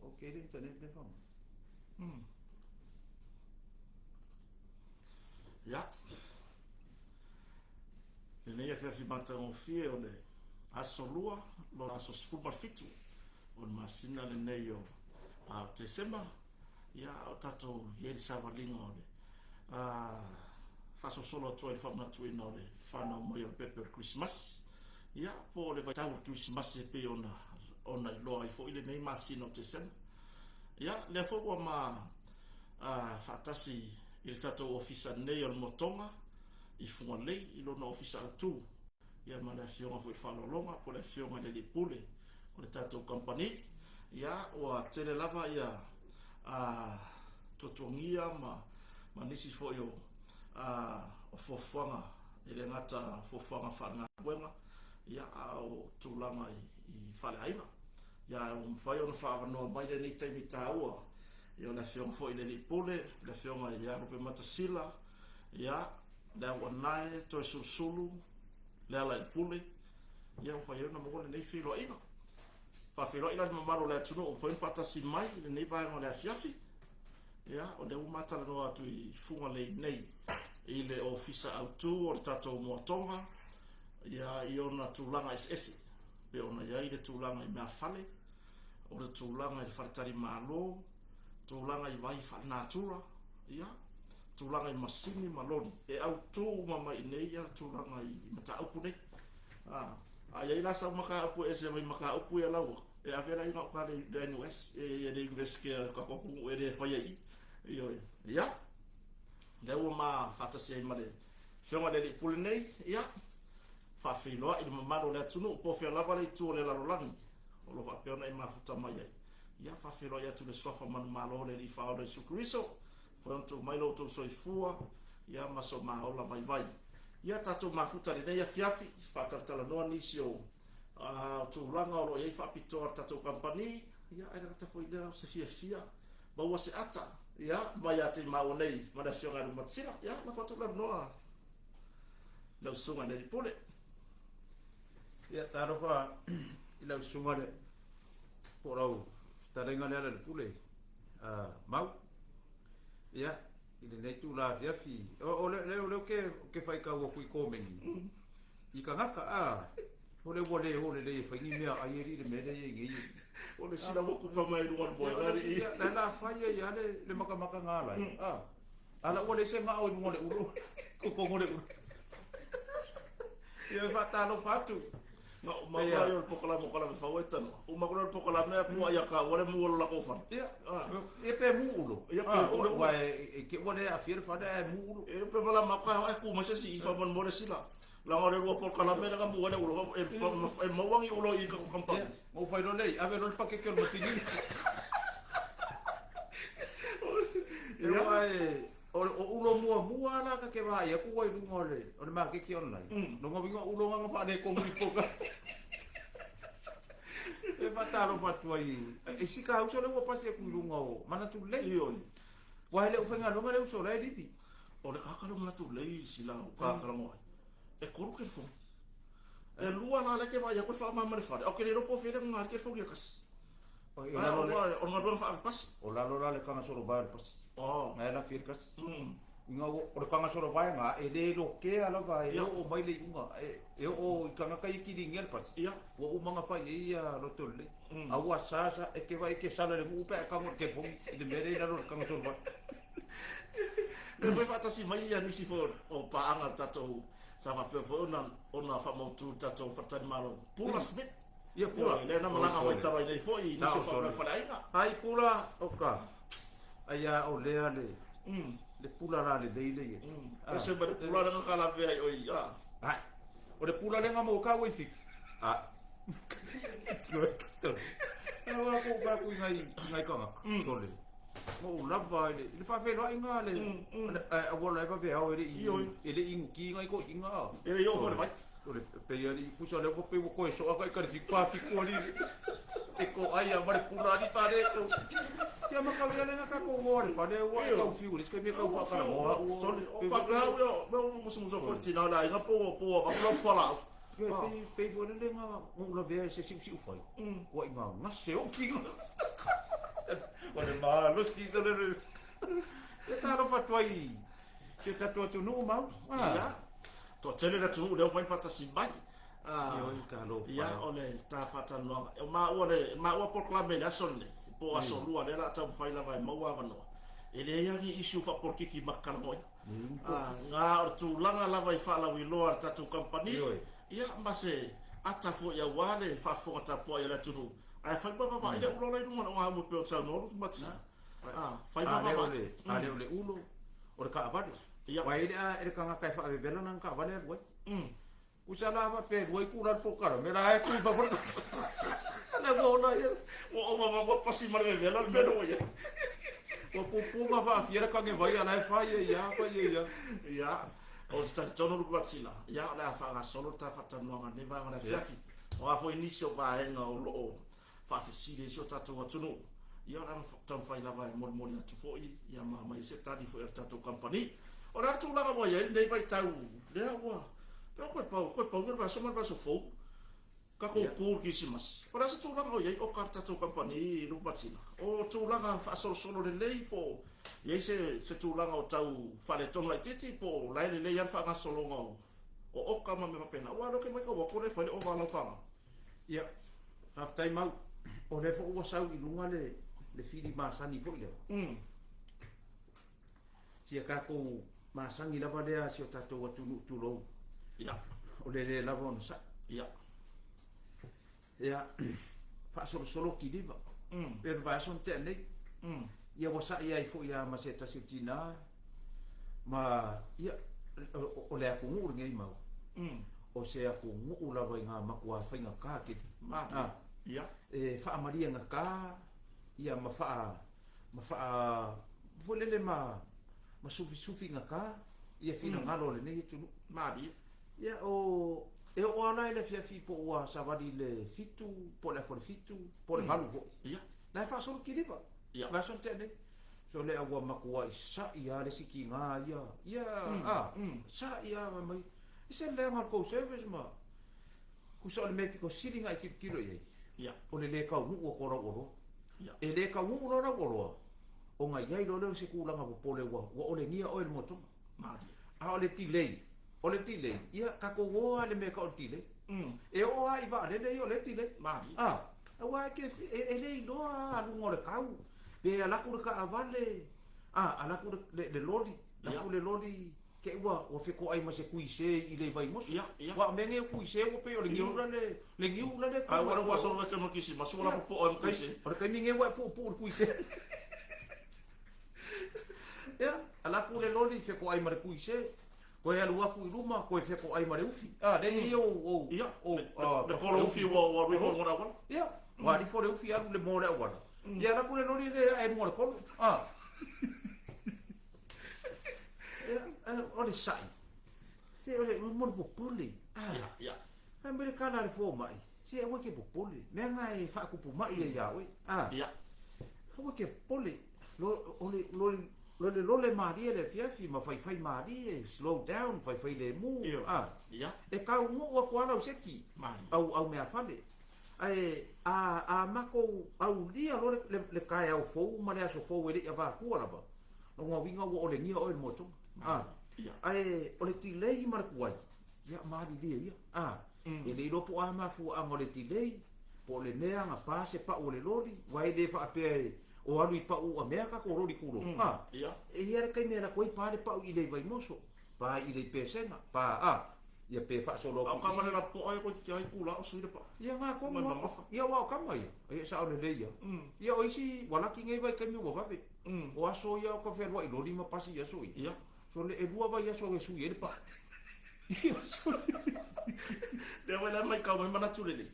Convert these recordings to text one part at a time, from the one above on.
Ok le internet le fanga. Ia. Lenei afiafi matagofie o le aso lua, lo aso 17 o le masina lenei o Tesema, ia, o tatou i ai le savaliga o le faasosolo atu ai le faamanatuina o le fanau mai o le pepe o le Kerisimasi. Ia, po o le vaitau o le Kerisimasi e pei ona ona iloa ai foi lenei masina o Tesema. Ia, lea foi ua ma faatasi i le tatou ofisa nei o le Motoga i Fugalei i lona ofisa autu, ia ma le afioga foi i le faaaloaloga po o le afioga i le alii pule o le tatou kamupani. Ia, ua tele lava ia tuatuagia ma, ma nisi foi o, o fuafuaga e le gata fuafuaga faalegaluega, ia, a o tulaga i, i faleaiga. Ia, ua mafai ona faaavanoa mai lenei taimi taua ia o le afioga foi i le alii pule, le afioga ia Lupematasila, ia, le auanae, Toesulusulu, Lealailepule, ia ua fai ai ona maua lenei feiloaiga. Faafeiloai la i le mamalu o le atunuu ua mafai ona faatasi mai i lenei vaega o le afiafi. Ia, o lea ua matalanoa atu i Fugalei nei i le ofisa autu o le tatou Moatoga, ia, i ona tulaga eseese, pei ona i ai le tulaga i meafale, o le tulaga i le faletalimalo, tulaga i vai faalenatura, ia, tulaga i masini ma loli. E autu uma mai i inei ia tulaga i mataupu nei. A, a i ai la sau mataupu e ese mai mataupu ia laua, e ave la i gauta le, le NUS, e, le University a tatou atunuu e le faia i i. Ioe. Ia, lea ua ma faatasi ai ma le Afioga i le Alii Pule nei, ia, faafeiloai i le mamalu o le atunuu, po o fea lava le itu o le lalolagi o lo o faapea ona e mafuta mai ai. Ia, faafeiloai atu i le Suafa manumalo o le Alii Faaola Iesu Keriso, foi ona tuu mai lo outou soifua, ia, ma so ma ola vaivai. Ia, tatou mafuta i lenei afiafi, faatalatalanoa nisi o o tulaga o lo o i ai faapitoa le tatou kamupani, ia, ae le gata foi i lea o se fiafia, maua se ata, ia, mai ia te i maua nei ma le Afioga ia Lupematasila. Ia, lafo atu le avanoa i lau Susuga i le Alii Pule. Ia, talofa i lau Susuga le po o lau fetalaiga Lealailepule Mau. Ia, i lenei itula afiafi, o lea ou te faitau atu i komeni i tagata, a, o lea ua le o lelei e fai ni meaai e alii i le mea lea e i ai nei. O le sila ua kupa mai i luga o le moega alii. Ia, la la fai ai lava le makamaka galai, a. Ala ua leai se gao i luga o le ulu, totonu o le ulu. Ia, e faatalofa atu. Na uma mai o le pokalame o Kalamefau e tanoa. Uma aku lea o le pokalame a pua ia ka ua le mu o lo lakou fale. Ia, ia pe mu ulo. Ia pe ulo. Ua e ke ua le aafia le fale ae mu ulo. E pe malama ka e ku mai se si i fa mon mo le sila. Langa o le lua pokalame le ka mu le ulo e e maua ngi ulo i ka kampani. Ia, mo fai lo lei, ave lo le pakeke o le matini. Ia e o ulo muamua la ka ke vaai atu ai luga o le o le maketi online. Lona uiga o ulo nga faaletonu i poka. E faatalofa atu ai e si ka uso le ua pasi atu i luga o Manatu Lelei. Ioe. Ua e le o faigaluega le uso la e livi. O le kaka le Manatu Lelei sila o ka talanoa ai. E kolu telefoni. E lua la le ke vaai atu e faamama ma le fale. A o ke le iloa po o fea le nga le telefoni e tasi. O i lalo le O le galuega faave pasi. O lalo la le kagasolo vae o le pasi. Oh. Nga e lafi ai le kasi. Inga o le kagasolo vae nga e le lokea lava e oo mai le iuga e oo i tagata ia kiligia le pasi. Ia. Ua uma ona fai ai ia loto lelei. A ua sa sa e te vaai e te sala i le nuu pe a e tago i le telefoni i le mea lea i lalo o le kagasolo vae. Lea foi faatasi mai ia nisi foi o paaga o le tatou sa faapea foi ona ona faamautu le tatou faletalimalo Pula Smith. Ia Pula. Lea na malaga mai talu ai nei foi i nisi o faapea faleaiga. Ai Pula oka. Ai a o lea le le pula la lelei le ia. Ese ma le pula lenga ka lavea ai oi a. Ai. O le pula lenga mo ka oi fiki. A. Ua ko ka ku ngai ngai kanga. Tole. Mo u lava i le i le faafeiloaiga le a ua lava veao e le i e le i inuti ngai toeaiina. E le i oo foi le vai. O le pei alii pusa lea ua pei ua toe soa kai ka le fiku fiku alii e ko ai a ma le pula alii faaletonu. Ia ma kau ia le nga tatou moa le fale ua e tau fiu i le isi taimi e tau faatalanoa au ua Sorry, o faapea au ia mea ua musumusu foi le tina o le aiga po ua po ua avatu lau fualaau. Ia pei pei foi le nga ou lavea e se siusiu fai ua i nga gase o ki. O le malosi tole. E talofa atu ai i si o tatou atunuu Mau. Ia, toatele le atunuu lea ua fai faatasi mai. Ioe, talofa. Ia, o le ta faatalanoaga. O maua le maua polokalame i le aso lenei, po o aso lua lea o le a taumafai lava e maua avanoa. E leai lava ni issue faapolokiki ma te talanoaina. Na o le tulaga lava i faalauiloa a le tatou kamupani, ia ma se ata foi aua le faafofoga tapuai a le atunuu. Ae fai ma vaavaai le ulo la i luga o le ogaumu e pei ona saunoa Lufematia. Fai ma vaavaai. A le o le ulo, o le taavale. Aua e le tagata e faavevela lana taavale alu ai. Usa la faapea e lua itula le polokalame la e tu i fafo le le ua ola ia. Ua ova ma ua pasi ma le vevela le mea lea ua i ai. Ua pupu ma faafia le kage vai a la e fai e ia, fai e ia. Ia, o te talitonu Lupematila, ia o le a faagasolo le ta faatalanoaga i lenei vaega o le afiafi. O a foi nisi o vaega o lo o faafesili ai si o tatou atunuu, ia o le a taumafai lava e molimoli atu foi ia ma aumai ai se tali foi a le tatou kamupani. O le a le tulaga ua i ai lenei vaitau lea ua pei ua toe pau, toe pau le vaiaso ma le vaiaso fou, tatou tu i le Kerisimasi. O le a se tulaga o i ai oka a le tatou kamupani i Lumatina? O tulaga faasolosolo lelei po o i ai se, se tulaga o tau faaletonu laitiiti po o la e lelei lava le faagasologa o, o oka ma mea faapena? Aua o lea ou te matau atu o lea e fai le ova a lau fanau. Ia, faafetai Mau. O lea foi ua sau i luga le, le fili masani foi lea. Sia tatou masani lava lea si o tatou atunuu tulou. O le le lava onosai. Ia, faasolosolo kiliva. Pei o le vaiaso na tea nei. Ia ua sai ai foi lava ma se tasi o tina ma ia o le atunuu lenei Mau. O se atunuu lava i ngā matua faigata tele. Ia. E faamaliegata ia ma faa ma faa foi lele ma ma sufisufi gata ia finagalo o lenei atunuu. Malie. Ia o e oo lava la i le afiafi po ua savali i le 7 po o le afa o le 7 po o le 8 foi. La e faasolo kiliva. Vaiaso na tea nei. So lea ua matuai sa'i lava le isi tiga ia, ia a, sa'i lava fai mai, i se leaga o le tou service ma, tusa o le mea pito sili ona e tilotilo i ai, o le le taunuu atu o lau oloa. E le taunuu loa lau oloa, ona i ai loa lea o se tulaga popole ua, ua olegia oe e le motoga. A o le delay, o le delay, ia tatou o lava i le mea e tau o le delay. E oo lava i vaalele ia o lea e delay. A, aua e te, e le iloa lava aluga o le tau. Pe alu atu le taavale, a, alu atu le, le loli, alu atu le loli, te i ua, ua fetoai ma se tuise i le Vaimoso. Aua o mea nei o tuise ua pei o le niu la le, le niu la le A ua ua solo eke ma kerisimasi ua lava po'o ai ma tuise. O le taimi nei ua e puupuu i le tuise. Ia, alu atu le loli fetoai ma le tuise, toe alu atu i luma, toe fetoai ma le ufi. A, lea e i ai ou, ou, ou, a, Le kolo ufi ua, ua alu ifo i luga o le auala. Ia, ua alu ifo le ufi alu le moa o le auala. Ia alu atu le loli le ae i luga o le kolo. A. Ia, o le sa'i. Se o le mo le popole. A. Ia, ia. Fai mai le tala a le fomai, se aua e te popole. Mea na e faakupu ma'i ai ia oe. A. Ia. Aua e te popole. Lo, o le, lo, lo le lole malie le afiafi ma faifai malie, slow down, faifai lemu. Ia. A. Ia. E taunuu atu lava lau seki. Malie. Au, au meafale. Ae a, a matou aulia loa le, le, le taeao fou ma le aso fou e le i avatua lava, lona uiga ua olegia oe e le moetoga. A. Ia. Ae o le delay ma le tuai, ia malilie ia. A. E le iloa po o a mafuaaga o le delay, po o le mea na pa se pau o le loli, aua e le faapea e o alu i pau uamea tatou loli tulou. A. Ia. E i ai le taimi e alu atu ai pa le pau i le Vaimoso, pa i le Pesega, pa a. Ia pe faasolo atu i. A o kava le lapoa ia toeitiiti ai kula o sui le paa. Ia nga tonu lava. Ia aua o kama ia. Ia e sao lelei ia. Ia o isi ua laki nei vaitaimi ua vave. O aso ia o ka fealuai loli ma pasi i aso ia. Ia. So le elua vaiaso e sui ai le paa. Lea foi la maitau mai manatu lelei.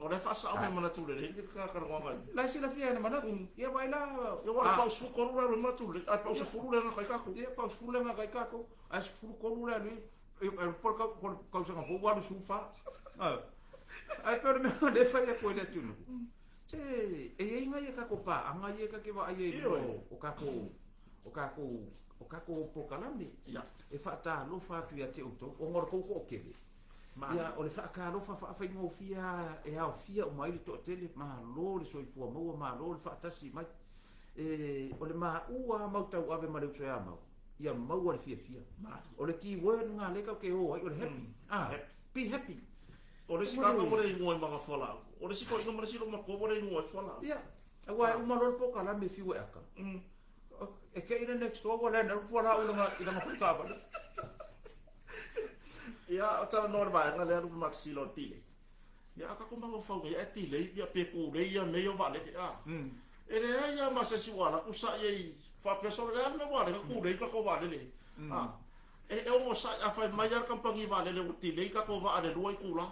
O lea faasao mai manatu lelei le talanoaga. La e silafia e na manatu. Ia vaai la. Ia ua pau 13 le alu ai manatu lelei. Ae pau 10 le gaga ai tatou. Ia pau 10 le gaga ai tatou. Ae 13 le alu ai. Po o le tausaga fou ua alu 14. Ae pei o le mea lea e fai atu ai le atunuu, se e i ai nai a tatou paaga ia ta te vaai ai i luga o tatou o tatou o tatou polokalame e faatalofa atu ia te outou ona o le tou toatele. Ia, o le faatalofa faafaigofie lava e aofia uma ai le toatele, malo le soifua maua, malo le faatasi mai. E, o le maua lava mau tauave ma le uso ia mau, ia maua le fiafia. O le key word lena lea tatou te o ai, o le happy. Ah, be happy. O le isi tagata ua le igoa i Magafualaau. O le isi toeaina ma le isi loomatua ua le igoa i Fualaau. Ia, aua e uma loa le polokalame e fiu e aka. E te i le next door ua land atu Fualaau i lana foi taavale. Ia, o talanoa i le vaega lea Lupe Matasila o le delay. Ia, a tatou mafaufau nei, ae delay ia pe tulei ia mea ia o vaalele, a. E leai lava ma se isi ua alu atu sa'i ai faapea solo, le a le mea ua ala ai ona tulei le tatou vaalele, a. E onosai, a fai mai lava le kamupani vaalele ua delay tatou vaa i le 2 itula,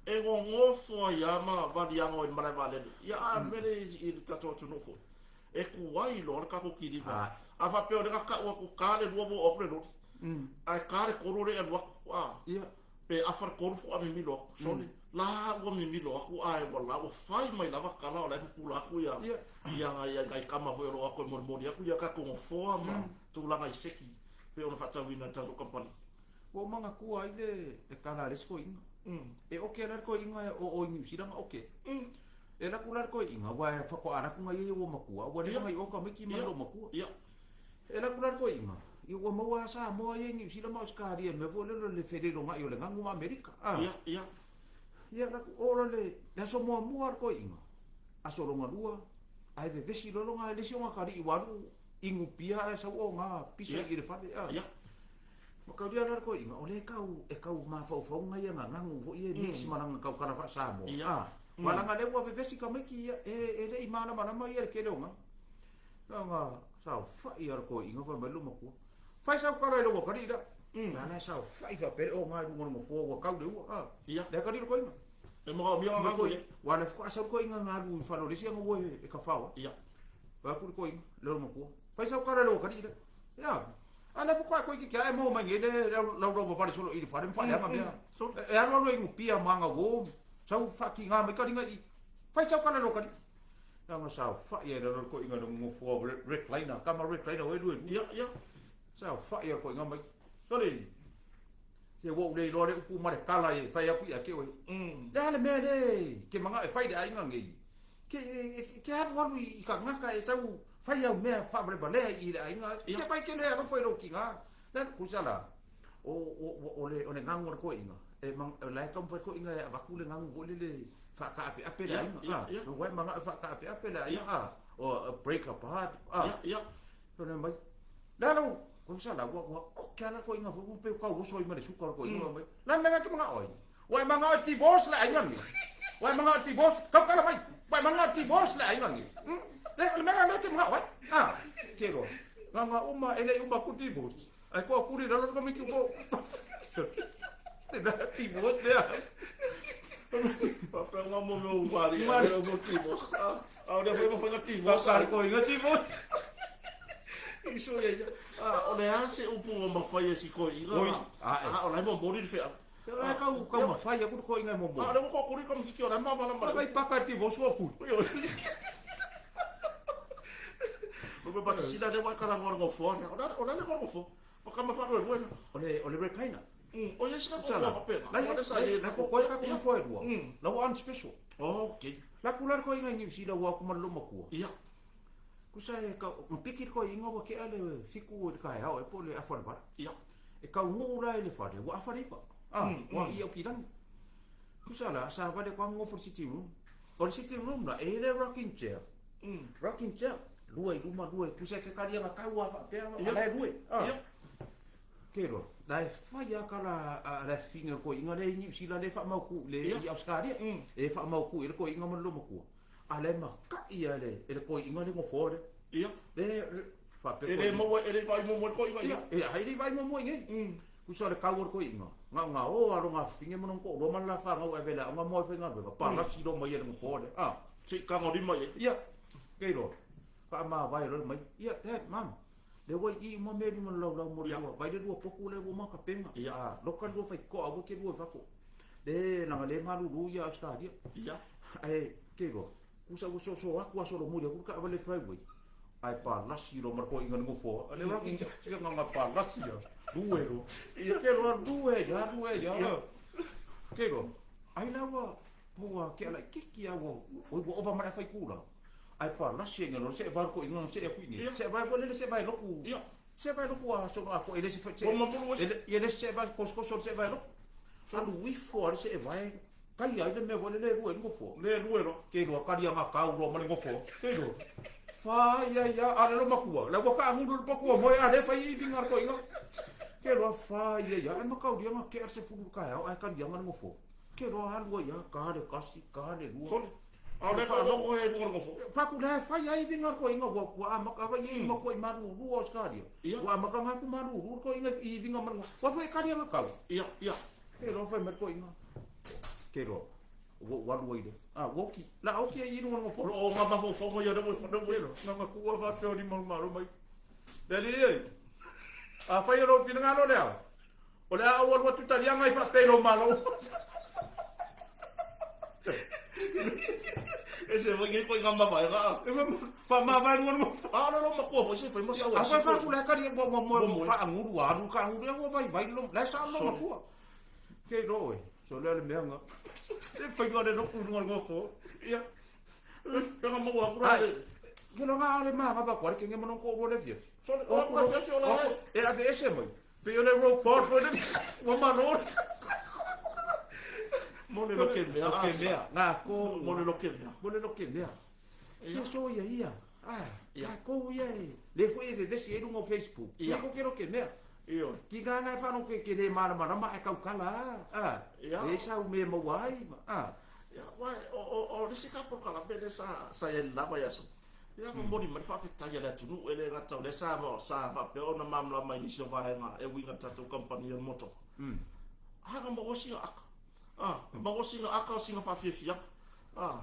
e nonofo ai lava ma valiaga o i le malae vaalele. Ia, a o le mea lea i le tatou atunuu foi, e tuai loa le tatou kiliva. A faapea o lea na tau atu ta le 2 ua oo atu le loli, ae ta le 3 o lea e alu atu, a. Pe afa le 3 faatoa mimilo atu. Sole, la ua mimilo atu ae ua la ua fai mai lava tala o la e pupula atu ia ia nai nai tama foi o lo o atu e molimoli atu ia tatou nofoa ma tulaga i seki pei ona faatauina e le tatou kamupani. Ua ou manatua ai le tala a le isi toeaina. E oke la le toeaina e oo i Niu Sila na oke. E alu atu la le toeaina aua e faatoa alu atu nai ia ua matua, ua leva nai o tamaiti ma lou matua. E alu atu la le toeaina, ia ua maua lava Samoa ia i Niu Sila ma Ausetalia i le mea foi lele o le felelogai o le ganu ma Amerika. Ia, ia. Ia alu atu, oo loa i le aso muamua le toeaina, aso lona lua, ae vevesi loa lona, e le isi ona atalii ua alu inu pia ae sau oga pisa i le fale. Ia. Mataulia la le toeaina, o lea e tau, e tau mafaufauga ia gaganu foi ia e mix ma lana tautala faa-Samoa. Ia. Aua leaga o lea ua vevesi tamaiti ia, e le i malamalama ia i le tele o ganu. Leaga saofai lava le toeaina fai mai lou matua, Fai sau tala i lou atalii la. La la e saofai faapea le oga i luga o le nofoa ua tau le ua. A, le atalii o le toeaina. E manaomia ona galu i ai. Aua o lea faatoa sau le toeaina na alu i fale o le isi ana ua e tafao ai. Ia. Fai atu le toeaina, le matua, Fai sau tala i lou atalii la. Ia, a lea faatoa e toeitiiti lava e maua mai nei le laulauvavale solo i le fale ma faaleaga mea. E alu alu e inupia ma ana uo, sau faatiga mai taliga i i. Fai sau tala i lou atalii. Leaga saofai ai lalo le toeaina i le nofoa recliner, tama recliner oi lua e lua. Ia, ia. Saofai ai le toeaina mai. Sole, se ua ou le iloa le upu ma le tala e fai atu ia te oe. Le a le mea le ke manao e fai le aiga nei. Ke, ke alu alu i tagata e tau fai au mea faavalevalea i le aiga. Ke pai ke le alofa i lou tiga. Le kusa la, o, o, o, le, o le gagu o le toeaina, e, o la e taumafai toeaina e avatu le gagu foi lele faataapeape le aiga. Ia, ia. Ua e manao e faataapeape le aiga, a, o break apart, a. Ia, ia. Fai mai, le a lau, kusa la, ua, ua oke lava le toeaina foi, ua pei ua tau oso ai ma le suka o le toeaina mai. Le a le mea e te manao ai? Ua e manao e divorce le aiga lenei? Ua e manao e divorce? Tautala mai! Ua e manao e divorce le aiga lenei? Hmm? Le, o le mea lea e te manao ai? Ah, ke loa. Nganga uma, e le i uma aku divorce. Ai koa kuri i lalo le komiti ko. Te mea divorce lea. Faapea ngā mo mea umari, a mea mo divorce. A o lea foi mafai na divorce. Faapea ko inga divorce. Iso ia ia. A, o le a se upu ua mafai e si koiga. Oi, a e. A, o la e momoli le feau. Te la kau kau mafai aku le koiga e momoli. A, o lea ua toakuli le komiti o la e malamalama le. Vai paka divorce ua kuli. Lupe Patasila lea ua e talanoa i le nofoa lea. O le a le nofoa? O ka mawhaaluelue na. O le, o le recliner. O ia sina nofoa faapena. La ia, sa ia la ko koe ka nofoa e lua. La ua unspecial. Okay. La kula le koiga i New Zealand ua aku ma le loomatua. Ia. Kusa e ka, piki le koiga ua kea le 7 i le taeao e po o le afa o le 8. Ia. E taunuu la i le fale, ua afa le 9. Ah, ua ia o kilagi. Kusa la, sa vale koa nofo i le sitting room. O le sitting room la, e i le rocking chair. Rocking chair, lua i luma, lua i kusa e ke kaliaga tau a faapea, a la e lue. Ah. Ke loa, la e fai a kala a la finga koiga le i Niu Sila le faamautu le i Australia. E faamautu i le koiga ma le loomatua. A la e maka'i a le e le koiga le nofoa le. Ia. Le faapea E le maua, e le vaai muamua i le koiga ia. E ai le vaai muamua i nei. Kusa o le kau o le koiga, na ona o a lona fafine ma lona toalua ma le la fanau e ave i le aoga mo e faigaluega, palasi loa mai e le nofoa lea. A. Se i tagolima i ai. Ia, kei loa, faamavae loa le mai. Ia, Dad, Mum, lea ua i i uma mea i luma o le laulau mo le lua, vaai le lua potu lea ua uma ona tapena. Ia. A, loka le lua faitotoa aua e te lua i fafo. Le, leaga le malulu ia Ausetalia. Ia. Ae, kei loa, kusa ua soso atu a solomuli atu le taavale i le driveway. Ae palasi loa ma le toeaina i le nofoa. Le rocking chair, sina gagana palasi a. Lue loa. Ke loa lue ia, lue ia. Ke loa, ai la ua, ua ke'a laitiiti a ua, oi ua ova ma le afa itula. Ae palasi ai ngalo se va ko inga se aku ni. Se va ko le se va loku. Se va loku a so a ko ele se se. Ele ele se va ko ko so se va loku. Alu ifo ale se va kai ai le mea foi le le lua i le gofoa. Le lua loa. Ke iloa kali anga kau loa ma le gofoa. Ke iloa. Fa ia ia a le lo makua. Le ua kaangulu le pakua moe a le fai i vinga le koiga. Ke iloa fa ia ia. Ai makauria nga ke se fulu ka ao ai kali anga le gofoa. Ke iloa alu ai ia ka le kasi ka le lua. Sole. A o le faalogo e luga le gofoa. Paku le fai ai vinga le koiga ua ua amaka vai i makua i malulu o Australia. Ua amaka nga ku malulu le koiga i vinga ma le gofoa. Ua fai kali anga kau. Ia ia. Ke iloa fai mai le toeaina. Ke iloa, ua ou alu ai lea. A, ua oki, la oki ai i luga o le nofoa. O lo o ngā mafaufauga ia lea ua Ke iloa, na ona tuu lava faapea o lima malo mai. Le alii e, afai o lou finagalo lea, o le a ou alu atu taliaga i faapea i lou malo. E se foi ngai koe ngā mavaega a. E faamavae luga le nofoa. A o le lou matua foi se fai ma sau A fai faaku le kali ua ua moe ua faangulu a alu kaangulu ia ua vaivai le la e sao lou matua. Ke iloa oe, so lea le mea nga. E faiga le loku i luga o le nofoa. Ia. Pega maua aku la. Ke loa nga ale ma nga kwa ke nge mono ko ro le fiafi. So le o ku fiafi o la. E la ese mai. Pe o le robot foi le ua malo. Mo le loke mea. Loke mea. Ngā ko. Mo le loke mea. Mo le loke mea. Ia so ia ia. Ah, ia ko ia e. Le foi e vevesi e lunga o Facebook. Ia ko ke loke mea. Ioe. Ki ngā ngā whano ke ke le malamalama e kaukala a. Ia. Le sa u me maua ai ma. A. Ia, wai, o, o, o le isi ka polokalame lea sa, sa i ai lava i aso. Ia, momoli mai le faafetai a le atunuu e le gata o lea sa, sa faapea ona malamalama i nisi o vaega e uiga i le tatou kamupani o le motoka. A na maua sina aka. A, maua sina aka o sina faafiafiaga. A,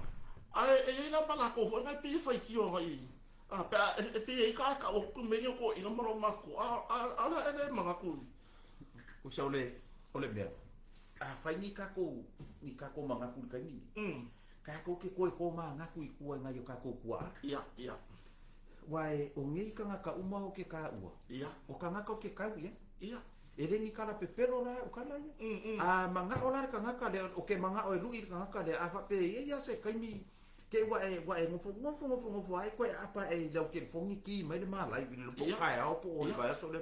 ae e i ai la ma lakou foi nai pei e faitio agai i, a, pe a, e pei e ika ae kau atu mea nei o toeaiina ma lou matua, a, a, a o le a e le manatu i. Kusa o le, o le mea, afai ni kakou, ni kakou manatu i le taimi lenei, kakou ke koe ko manatu i kua i nai o kakou kuaa. Ia, ia. Ua e, o nei kangaka uma o ke kāua. Ia. O kangaka o ke kau ia. Ia. E le ni kala pepelo la o kala ia. A mangao la le kangaka lea, o ke mangao e lui i le kangaka lea, a faapea ia ia se kaimi ke ua e, ua e nofo, nofo, nofo, nofo ai koe apa e i lau telefoni ki mai le malai, i le po kaeao po o le vaiaso le.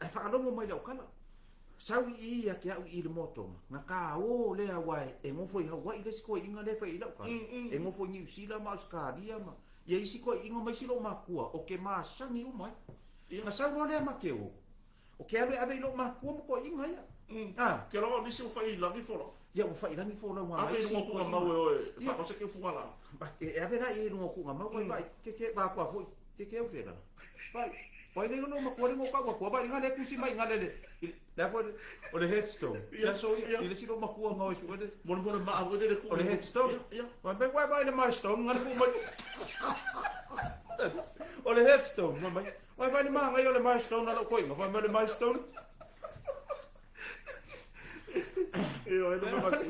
Ae faalogo mai lau kala. Sau i i ia te au i le motoga, na kāō lea aua e nofo i Hawaii le isi toeaiina lea e fai ai lau kala. E nofo i Niu Sila ma Ausetalia ma ia isi toeaiina ma isi loomatua o ke masani uma ai. Na sau loa lea ma ke o, o ke alu e ave i loomatua ma toeaiina ia. A. Ke loa o nisi ua faiilagi folau. Ia ua faiilagi folau ma Ave i luga o tuugamau e oe e faatose ke ufuga la. E ave la i luga o tuugamau vai vai ke ke va kua foi ke ke au fela. Vai vai le no matua le mo kau kua vai nga le kusi mai nga le le le foi o le headstone. Ia so ia i le silo makua nga o su le. Mo mo le maa foi le O le headstone. Ia. Vai mai vai vai le milestone nga le ku mai. O le headstone mai mai. Vai vai le maa ngai o le milestone ala koi nga vai mai le milestone. Ioe, no me mati.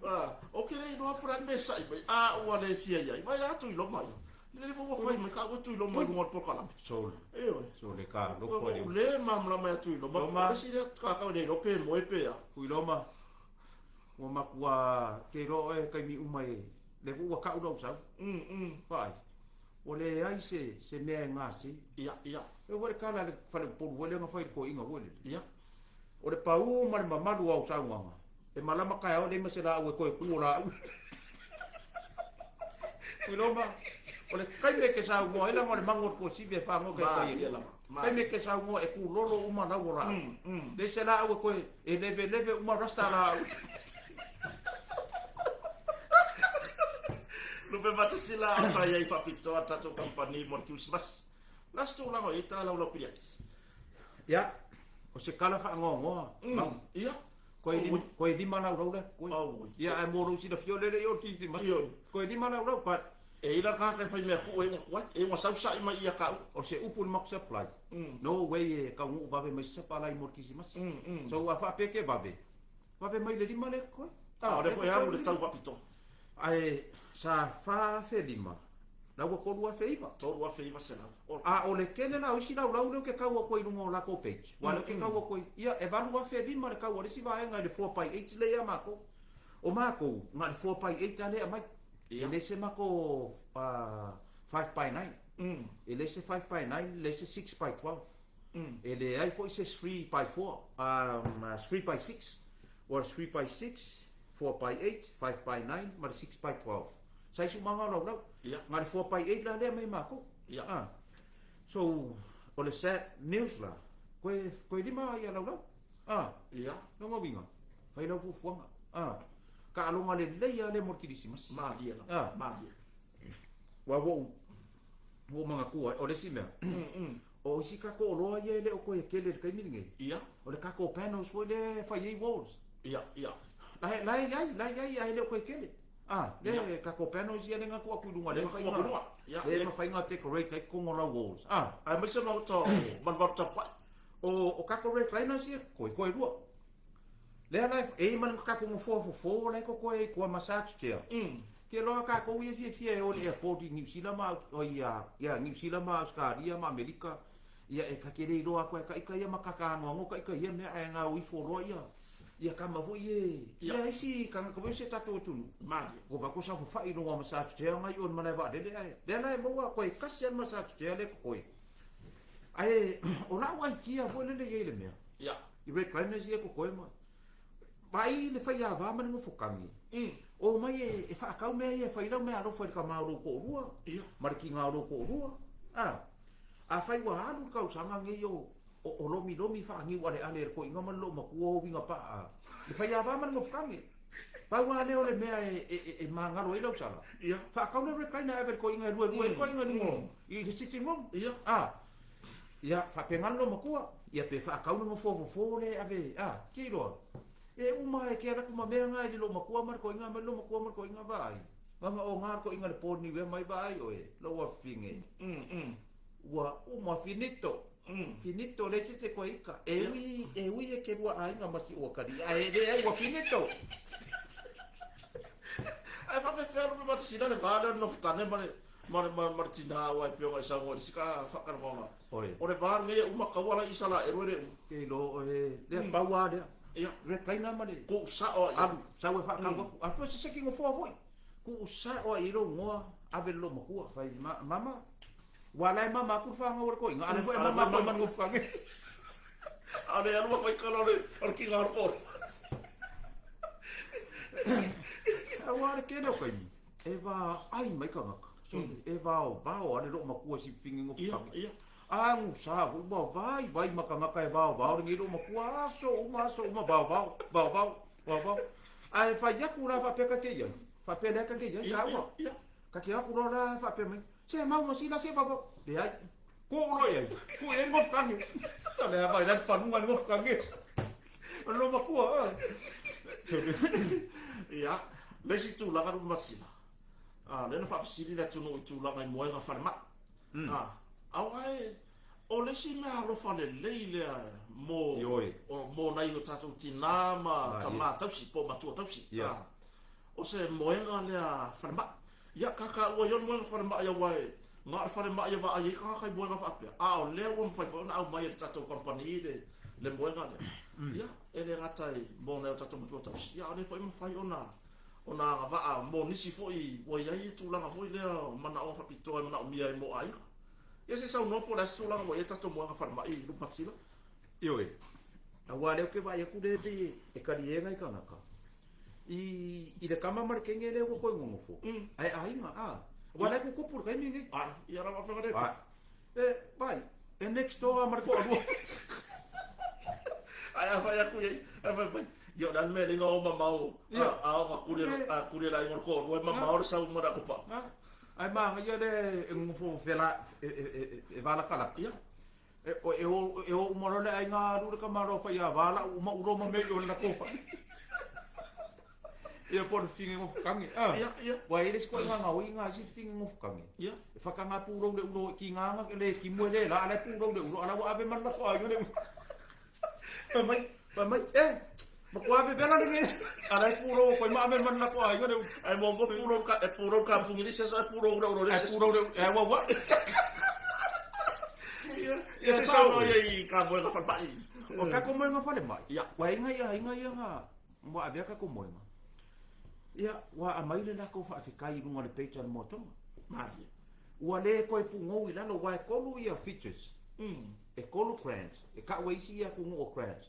Ah, o ke le iloa pura me sai mai. A ua le fia iai. Vai a tu ilo mai. Le le ua fai mai ka ua tu ilo mai lunga o le polokalame. Sol. Ioe. Sol le ka lofo Ua le. le malamalama ia Tuiloma. Loma. O le isi lea kākau le iloa pe moe pe a. Tuiloma. Ua makua ke iloa oe taimi uma e le ua kau lau sau. Vaai. Ua leai se se mea e gase. Ia, ia. E ua le kala le fale upolu foi lea na fai i le toeaina foi lele. Ia. O le pau ma le mamalu o au saunoaga, e malama kaeao e leai ma se laau e toe ku o laau. Tuiloma, o le taimi e ke saunoa ai leaga o le magu o le tuasivi e fagoa ke tai Malie lava. Taimi e ke saunoa e kulolo uma lau o laau. Leai se laau e toe e leveleve uma rasta laau. Lupe Matasila a tai ai faapitoa tatou kamupani mo le Kirisimasi. O le a se tulaga o i ai ta laulau piliaki? Ia, o se kala faanoanoa, Mau. Ia. Koe lima laulau lea, koe. Ia, ae mo lou silafia o lele i o le Kirisimasi. Koe lima laulau, but. E i la tagata e fai mea kuu e ua kuai, e ua sau sa'i mai ia kau. O se upu i le matou supply, no way e taunuu vave mai se sapalai mo le Kirisimasi. So ua faapea ke vave, vave mai le lima lea koe. A, o lea foi e alu le tau faapitoa. Ae sa 4,500 la ua 3,900. 3,900. A o le tele la o isi laulau lea ou te kau atu ai i luga o latou page, aua lea ou te kau atu ai, ia e 8,500 le kau a le isi vaega i le 4x8 lea ia matou. O matou, na o le 4x8 lava lea e aumai. E le se matou 5 by 9. E leai se 5 by 9, leai se 6 by 12. E leai foi se 3 by 4, 3 by 6. Ua le 3 by 6, 4 by 8, 5 by 9 ma le 6 by 12. Sa isi umaga o laulau. Na le 4 by 8 la lea mai makou. So, o le sad news la, koe, koe lima ia laulau. Lona uiga, fai lau fuafuaga. Taaloga lelei lava lea mo le Kirisimasi. Malie lava, malie. Aua ua ou, ua ou manatua ai, o le isi mea, o isi tatou oloa ia e le o toe tele i le taimi lenei, o le tatou panels foi lea e fai ai walls. Ia, ia. La e i ai, la e i ai, ae le o toe tele. Lea e tatou panels ia lea na tuu atu i luga, lea e mafai ona, lea e mafai ona decorate ai totonu o lau walls. Aemaise maota o malumalu tapuai. O tatou recliners ia, toe, toe lua. Lea la e i ai ma le tatou nofoa fofo la e totoe ai i tua massage chair. Te loa tatou ia fiafia e o i le airport i Niu Sila ma ia Niu Sila ma Ausetalia ma Amerika, ia e ta te le iloa atu e ta ita ia ma kaka anoano ta ita ia mea ae gao ifo loa ia ia tama foi e ia isi tagata foi o se tatou atunuu. Malie. Ua vaai atu saofafai i luga o massage chair ngai o le malae vaalele ae lea la e maua toe tasi lava le massage chair lea e totoe. Ae o lau aikia foi lele i ai i le mea. Ia. I recliners ia totoe ma vaai le faiava ma le nofokagi. Omai e faatau mea ia e fai lau meaalofa i le tama o lou toalua ma le tiga o lou toalua. Afai ua alu le tausaga nei o o lomilomi faaniu aleale e le toeaina ma le loomatua o uiga paa le faiava ma le nofokagi. Pau lava lea o le mea e magalo ai lau sala. Faatau le recliner e ave i le toeaina e luelue ai le toeaina i luga i le sitting room. Ia, faapena le loomatua. Ia pe faatau le nofoa fofo lea e ave, a, te iloa. E uma e te alu atu ma mea na i le loomatua ma le toeaina ma le loomatua ma le toeaina vaai. Ganga o nga le toeaina le po niu ea mai vaai oe, lou afine. Ua uma finito. Finito le isi te koe ika. E ui, e ui e ke lua aiga ma si ua kali. Ae e leai ua finito. Ae faapefea lupe matasina le va lea o le nofotane ma le ma le ma le tinā aua e pei ona e saunoa i le isi ka faatalanoaga. Oi. O le va lenei e uma taua la i Isalaelu e le uma. Ke iloa oe, lea pau lava lea. Ia. Recliner ma le. Tuu sao a i ai. Alu, sau e faatau atu. A toe se seki nofoa foi. Tuu sao a i ai lou igoa, ave i le loomatua. Fai, mama, Ua la e mama aku le whanau o le koinga, ale foi e mama aku e manu whange. Ale alu a whaikala o le, o le kinga o le kore. Aua le kene o kaimi, e wā ai mai kangaka. E wā o vao ale loo makua si pingi ngo Ia, ia. Angu sa fu ua vai vai makangaka e vao vao le ngilo makua aso uma aso uma vao vao vao vao vao vao. Ae fai aku la faapea ka te iai. Faapea lea ka te iai Ia, taua. ia, ia. Ka te aku loa la faapea mai, Se mau ma sila se vavau. Leai. Ko loa i ai. Ko i ai ngofukange. Sa lea vai la panuga le ngofukange. O lo makua. Ia, le isi tulaga lu masila. Ah, lea na faafesili le atunuu i tulaga i moega falemai. Ah, aua e o le isi mea alofa lelei lea mo Ioe. o, mo nai o tatou tinā ma Ah, tamā tausi po o matua tausi. Ia. Ah, o se moega lea falemai. Ia, kakaua ai o le moega falemai aua e na o le falemai e vaai ai tagata i moega faapea, a o lea ua mafai foi ona aumai e le tatou kamupani le, le moega lea. Ia, e le gata i mo nai o tatou matua tausi, ia a o lea foi e mafai ona, ona agavaa mo nisi foi ua i ai tulaga foi lea o manaoga faapitoa e manaomia ai mo aiga. Ia se i saunoa po o le a se tulaga ua i ai tatou moega falemai i Lupatisila? Ioe, aua lea ou te vaai atu lea e pei e kaliē nai tagata. I, i le tama ma le teine lea ua toe nonofo. Ae aiga, a. Aua la e tutupu i le taimi lenei. Ai, ia lava afioga le. Ai. E, vai, e next door lava ma le toalua. Ae a fai atu i ai, a fai mai, ia o le a le mea e le o mamao, Ia. a o ka kule, a kule la ingo le toalua, e mamao le sau ma le akopa. Ae manaia le e nonofo fela, e, e, e, e valakalaka. Ia. E, e o, e o uma loa le aiga alu le tamaloa faiava lau uma ulo ma mea i o le latou fale. Ia po o le fige gofukange. Ah. Ia, ia. Ua i ai le isi koʻiga gaoi ga isi fige gofukange. Ia. E whakanga pūrou le ulo ki ngā anga le ki mue le la ala pūrou le ulo ala ua ave mana ko aiga le ulo. Fai mai, fai mai, e, ma ko ave vela le ne. Ala e pūrou ko ma ave mana ko aiga le ulo. Ai mo mo pūrou ka, e pūrou ka pungi le se e pūrou le ulo le E se. pūrou le e ua ua. Ia, ia se saunoa ia i ka moega falemai. O kako moenga falemai. Ia. Ua inga ia inga ia nga ua avea kako moenga. Ia, ua aumai le latou faafetai i luga o le page a le Moa Tonga. Malie. Ua le toe pugou i lalo, aua e tolu ia features, e tolu crans, e tau e isi ia atunuu o crans,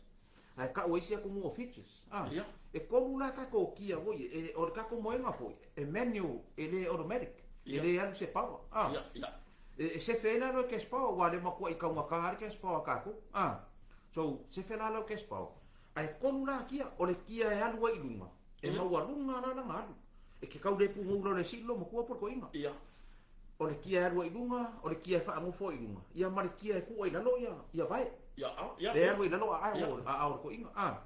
ae tau e isi atunuu o features. A, e tolu la tatou kia foi e, o le tatou moega foi, e manual, e le automatic, e le alu se power. A, e sefe ai la lau cash power, aua o lea e matuai taugata lava le cash power a tatou. A, so, sefe la lau cash power, ae tolu la kia, o le kia e alu ai i luga, e maualuga la lana alu. E ke kau le pugou lalo e sii lo matua po le toeaina. Ia. O le kia e alu ai i luga, o le kia e faanofo ai i luga, ia ma le kia e tuu ai i lalo ia, ia vae. Ia, a, ia. Le alu ai i lalo a ao, a ao le toeaina. A.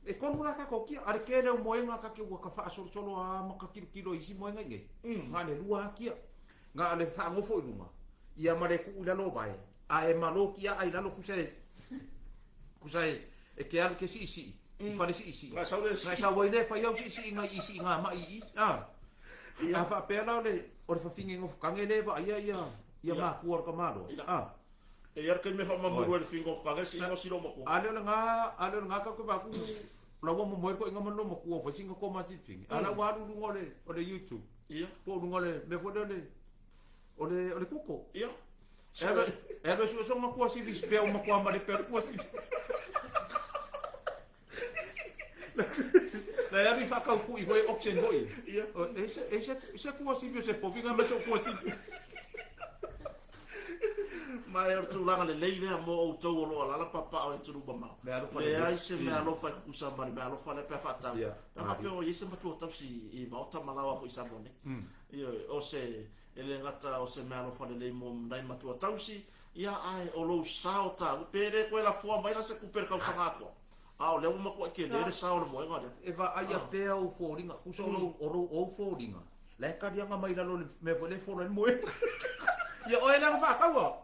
E tolu la tatou kia, a le tele o moega ta te ua ka faasolosolo a ma ka tilotilo i isi moega i nei. Na o le lua a kia. Na o le faanofo i luga, ia ma le tuu i lalo o vae, a e malo tiaa i lalo tusa e, tusa e, e te alu te siisii i fale siisii. Ngai sau le sii. Ngai sau ai le fai au siisii ngai i siiga mai i i. A. A faapea la o le, o le fafine nofotage lea e vaaia ia, ia makua o le tamaloa. A. E i ai le taimi e faamamulu ai le fafine nofotage sii ma silo matua. A lea o lena, a lea o lena tatou te vaai atu la ua momoe le toeaina ma le loomatua ua fai sina koma filifili. A la ua alu i luga o le, o le YouTube. Po o luga o le mea foi lea o le, o le, o le Google. E alu, e alu e sue sona kuasivi i pea o matua ma le pea o le kuasivi. Na e alu i whakaukui foi auction foi. Ia. E se, e se, se kuasivi o se povi nga me se kuasivi. Ma e o le tulaga lelei lea mo outou o lo o alaala papaao i atunuu mamao. Mea alofa lelei. Leai se mea alofa e tutusa ma le mea alofa lea pe a faatau. Ia. Pe a faapea o i ai se matua tausi i maota ma laoa foi i Samoa nei. Ioe, o se E le gata o se meaalofa lelei mo nai matua tausi, ia ae o lou sao taua, pe le toe lafoa mai la se tupe i le tausaga atoa, a o lea ua matuai tele le sao o le moega lea. E vaaia pea ou foliga, tusa o lou, o lou, ou foliga, la e taliaga mai lalo i le mea foi lea e fola ai le moega. Ia oe la na faataua.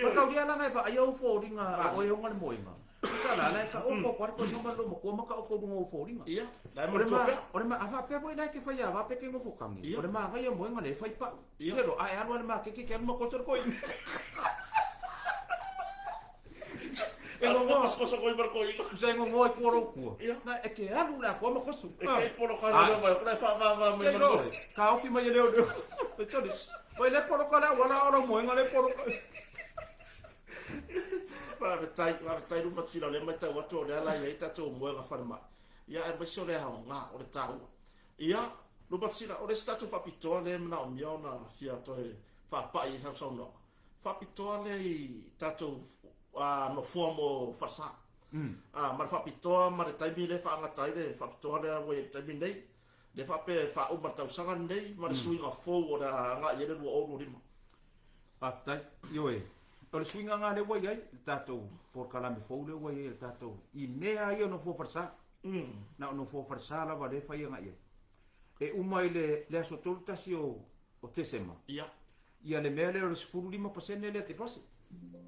Mataulia la na e vaaia ou foliga a oe e ona le moega. Tusa la, la e taoto atu lava le toeaina ma le loomatua ma taoto i luga o ou foliga. Ia, la e manatua pea. O le ma, a faapea foi la e te fai ava pe te nofo kagi, Ia. o le manaia moega lea e fai pau. Ia. Lelo, a e alu lava i le maketi e te alu ma koso le toeaina. E Alu gogoa. kosokoso koe ma le toeaina. Tusa e gogoa i tua o lou kua. Ia. Na e te alu le atoa ma koso. E te poloka ai lea mai, o la e faavava mai Ke ma le iloa, moe. taofi mai e leoleo. E sole, oi le poloka le auala o lou moega le poloka. Faafetai, faafetai Lumatsila, o lea e matau atu o lea la e i ai tatou moega falemai, ia aemaise o le aoga o le taua. Ia, Lumatsila, o le isi tatou faapitoa lea e manaomia ona fia toe faapai i sau saunoaga, faapitoa lea i tatou nofoa mo falesa. Ma le faapitoa ma le taimi lea e faagata ai le faapitoa lea ua i ai i le taimi lenei, lea faapea e faauma i le tausaga lenei ma le suiga fou o le a agai i ai le 2025. Faafetai. Ioe, o le suiga lena lea ua i ai, le tatou polokalame fou lea ua i ai, le tatou, i mea ia o nofoa falesa. Na o nofoa falesa lava lea e fai agai i ai. E uma i le, le aso 31 o, o Tesema. Ia. Ia le mea lea o le 15% lea deposit.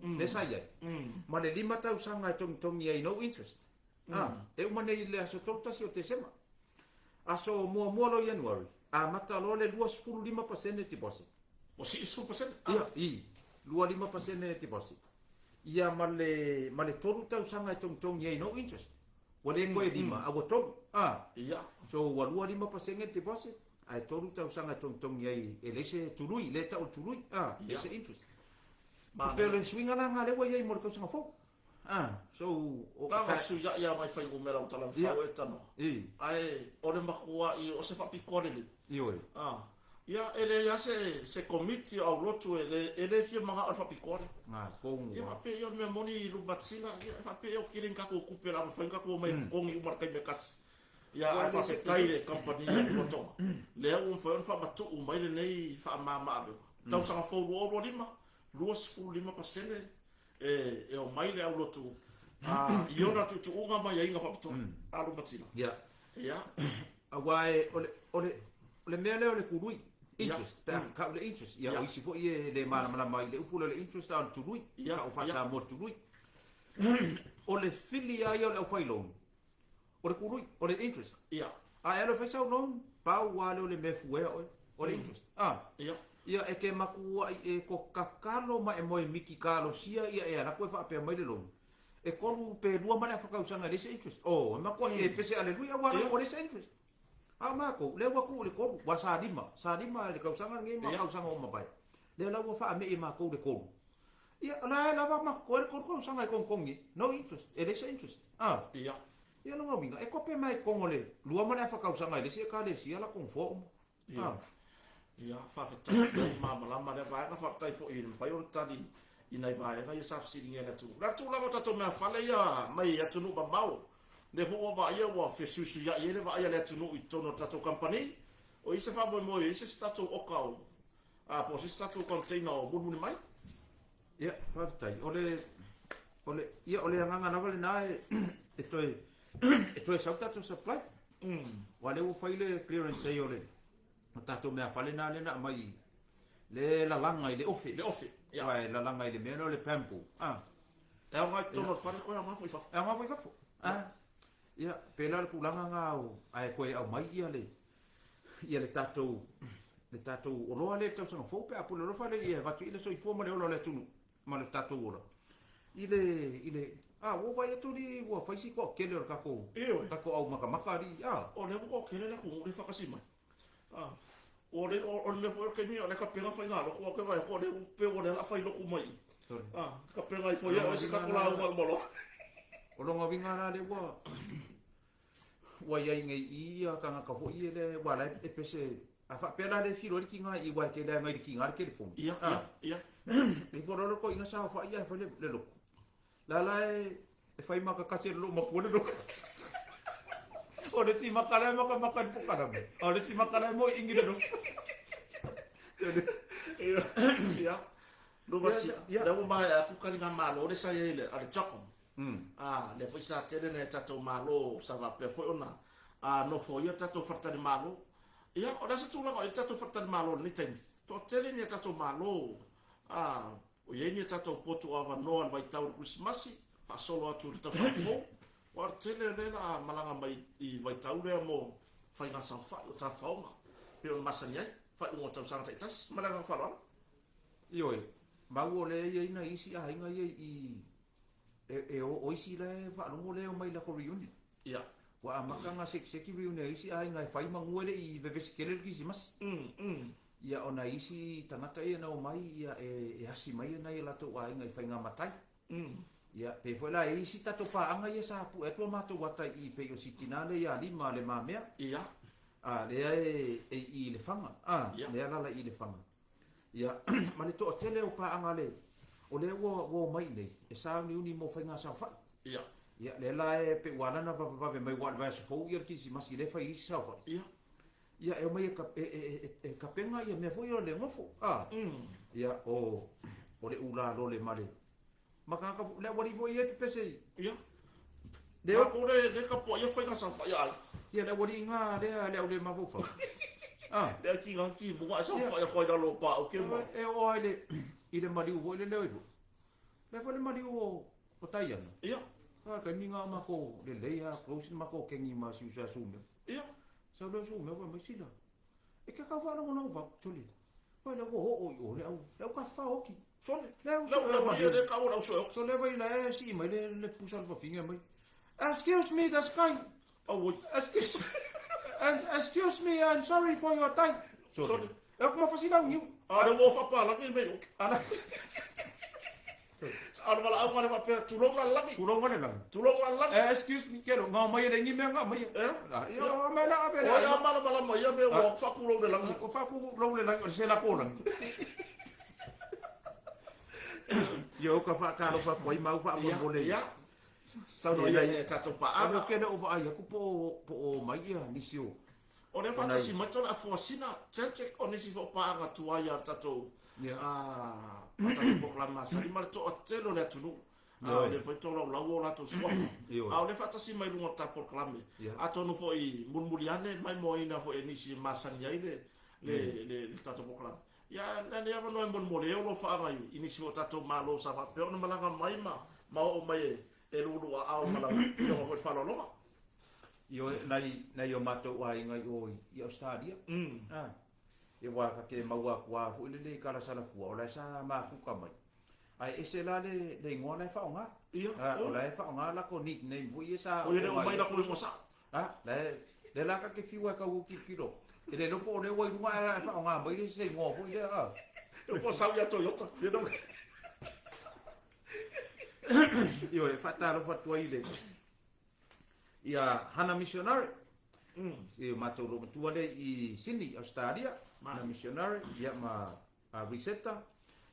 Lea sa i ai. Ma le 5 tausaga e togitogi ai no interest. E uma nei i le aso 31 o Tesema. Aso muamua loa Ianuari, amata loa le 25% deposit. Ua sii le 10%? Ia, i, 25% deposit. Ia ma le, ma le tolu tausaga e togitogi ai no interest. Ua le toe lima, a ua tolu. A. Ia. So ua 25% deposit, ae tolu tausaga e togitogi ai e leai se tului, lea e tau o le tului, a, leai se interest. Manaia. E pei o le suiga la lena lea ua i ai mo le tausaga fou. Ah, so o Ka ga sui ia mai fuainumera o tala mafau e tanoa. Ae o le makuaʻi o se faapitoa lelei. Ioe. Ah, ia e leai lava se se komiti o aulotu e le e le fia manao i le faapitoa lea. Nga kongu. Ia faapea ia o le mea moni i Lumatsila, ia e faapea ia o tele ni tatou tupe o le a mafai ona tatou omai e totogi uma i le taimi e tasi. Ia ae faafetai i le kamupani a Luatoga, lea ua mafai ona faamatuu mai lenei faamama-avega. Tausaga fou 2025, 25% e omai le aulotu i ona tuutuuga ma aiaiga faapitoa. A Lumatina. Ia. Ia. Aua e, o le, o le, o le mea lea o le tului, interest, pe a tau le interest, ia o isi foi e le malamalama i le upu lea o le interest, a o le tului, tau faa-Samoa le tului. O le fili lava ia o le aufai loan, o le tului, o le interest. Ia. A e alu e fai sau loan, pau lava lea o le mea e fuea oe, o le interest. A. Ia. Ia e te matuai e ko kakalo ma e moe miki kalosia ia e ala atu e faapea mai le loan. E tolu pe lua ma le afa tausaga e leai se interest. Oh, e matuai e pese aleluia aua ua leai se interest. A o matou, lea ua tuu i le tolu, ua sa lima, sa lima i le tausaga lenei ma tausaga ua mavae. Lea la ua faamee e matou le 3. Ia, o la e lava ma totoe le 3 tausaga e togitogi ai. No interest. E leai se interest. A. Ia. Ia lona uiga, e kope mai i totonu o le 2 ma le afa tausaga e le isi Ekalesia latou nofoa uma. Ia. Ia, faafetai pea i malamalama lea vaega, faafetai foi i le mafai ona tali i nai vaega ia sa fesiligia e le atunuu. O le a le tulaga o tatou meafale ia mai atunuu mamao, lea foi ua vaaia ua fesuisuiai ai le vaai a le atunuu i totonu o le tatou kamupani. O i ai se faamoemoe, o i ai se isi tatou oka o, a, po o se isi tatou container o mulimuli mai? Ia, faafetai. O le, o le, ia, o le agaga lava lena e, e toe, e toe sau tatou supply. Aua lea ua fai le clearance ai o le o tatou meafale na lea na aumai le lalaga i le ofe. Le ofe. Ia. Aua e lalaga i le mea lea o le bamboo. Ah. E aoga i totonu o le fale, toe aoga foi i fafo. E aoga foi i fafo. Ah. Ia, pēlā le tulaga na o, ae toe aumai ia le ia le tatou le tatou oloa lea i le tausaga fou pe a pule alofa le ia e avatu i le soifua ma le ola o le atunuu ma le tatou ola i le i le a ua vaai atu alii ua fai si toatele o le tatou Ioe. tatou au makamaka alii a O lea ua toatele le atunuu lea e faatasi mai. A. O le, o, o le mea foi o le taimi o le kapega faigalotu, aua ou te vaai atu o lea ua pei o lea o le a fai lotu mai i. Sorry. A, kapega ifo ia oe se tatou lauga uma loa. O lona uiga la lea ua ua i ai nei i ia tagata foi ia lea aua la e pese a faapea la lea e filo ai le tiga i aua e tele lava i le tiga le telefoni. Ia, ia, ia. E ifo loa le toeaina saofai ae fai le lotu. La la e fai makakasi e le loomatua le lotu. O le isi maka la e makamaka i le pokalame, a o le isi maka la e moeini le lotu. Ia, ia. Lua si, lea ua maea atu taligamalo lea sa i ai le, a le CHOGM. Ā, lea foi sa tele nai a tatou Malo sa faapea foi ona nofoia le tatou faletalimalo. Ia, o le a se tulaga o i ai le tatou faletalimalo i lenei taimi? Toatele ni a tatou Malo, ā, o i ai ni a tatou potu o avanoa i le vaitau o le Kerisimasi, faasolo atu i le tausaga fou. Aua o le tele o lea o le a malaga mai i vaitau lea mo faiga saofai o tafaoga, pei ona masani ai, faaiuga o tausaga taitasi. Ma le agaga faaaloalo. Ioe, maua o lea e i ai nai isi aiga ia i E, e o, o isi la e faalogo lea e omai i latou reunion. Ia. Ua amata ona sekiseki reunion a isi aiga e fai manu e le i vevesi tele le Kirisimasi. Ia, o nai isi tagata ia na omai ia e, e asi mai nai o latou aiga i faiga matai. Ia, pei foi la e i ai isi tatou paaga ia sa pue atu a matou ata i i pei o si tina lea ia Lima Le Mamea. Ia. A, lea e, e i i Lefaga. A, Ia. lea e alaala i i Lefaga. Ia, ma le toatele o paaga le, o lea ua, ua omai i inei, e sauniuni mo faiga saofai. Ia. Ia, lea la e pei ua ala ona vavevave mai aua o le vaiaso fou ia le Kirisimasi lea e fai ai isi saofai. Ia. Ia, e omai e, e, e, e, e kapena ia mea foi ia o le nofo, a. Ia, o, o le ulalole ma le, ma tagata, le aualii foi ia e pepese i. Ia. Le Matou le, le tapuaia faiga saofai a ai. Ia, le aualii na lea, le au le mafaufau. A. Le au tiga timuga e saofai atu ai i lalo o paau ke ma. E oo lava i le, i le maliu foi lele o ifo. Lea foi le maliu o, o Taiana. Ia. A, taimi na o matou lelei lava, close le matou kegi ma si uso ia Sumeo. Ia. Sau lea o Sumeo fai mai, Sila, E te tau faalogologo vau, sole. Vai lea ua oo i o le au, le au tafafao oki. Sole. Le au Le au le le kau le au soe oki. Sole vai la e sii mai le le pusa le fafine mai. Excuse me, the sky. Auoi. Excuse, excuse me, I'm sorry for your time. Sole. E ku mafasi lau niu. A le ua faapalagi le mea i oki. Ala. A o le valaauga lea faapea, tulou le lalagi. Tulou le lalagi. Tulou le lalagi. Eh, excuse me, kelo, ngao mai e le ngi mea ngao mai. Eh? Ia, o mai la ape. O ai a malamalama ia mea ua faatulou le lagi. Ua faatulou le lagi, o le se lako lagi. Ia, o ka faatalofa atu ai mau faamolemole. Ia, ia. Saunoa ia i tatou paaga. O le kele o vaai atu po o mai ia nisi o. O lea faatasi mai tona afuasina, check o nisi foi o paaga tuai a tatou a tatou polokalame masani ma le toatele o le atunuu. A o lea foi tolaulau o latou suafa. A o lea faatasi mai luga o le ta polokalame. Atonu foi mulimuli ane maimoaina foi e nisi e masani ai le le le tatou polokalame. Ia, na nei avanoa e molemole ai o alofaaga i nisi foi o tatou Malo sa faapea ona malaga mai ma ma oo mai e e luuluaao ma lau Afioga foi i le faaaloaloga. Ioe, nai, nai o matou aiga i o i Ausetalia. A, ia aua ta te maua atu lava foi lele i Kalasalafua, o la e sa mafuta mai. Ae ese la le, le igoa la e faaaoga. Ia, A, o la e faaaoga lako nickname foi ia sa O ia le oo mai lako igoa sao. A, la e, lea la ta te fiu ai tau tilotilo. E le iloa po o lea ua i luga ae faaaoga mai le isi igoa foi lea, a. E po sau ia Toyota. You know. Ioe, e faatalofa atu ai i le ia Hana Missionary. I matou loo matua lea i Sydney, Australia. Hana Missionary, ia ma a Riseta,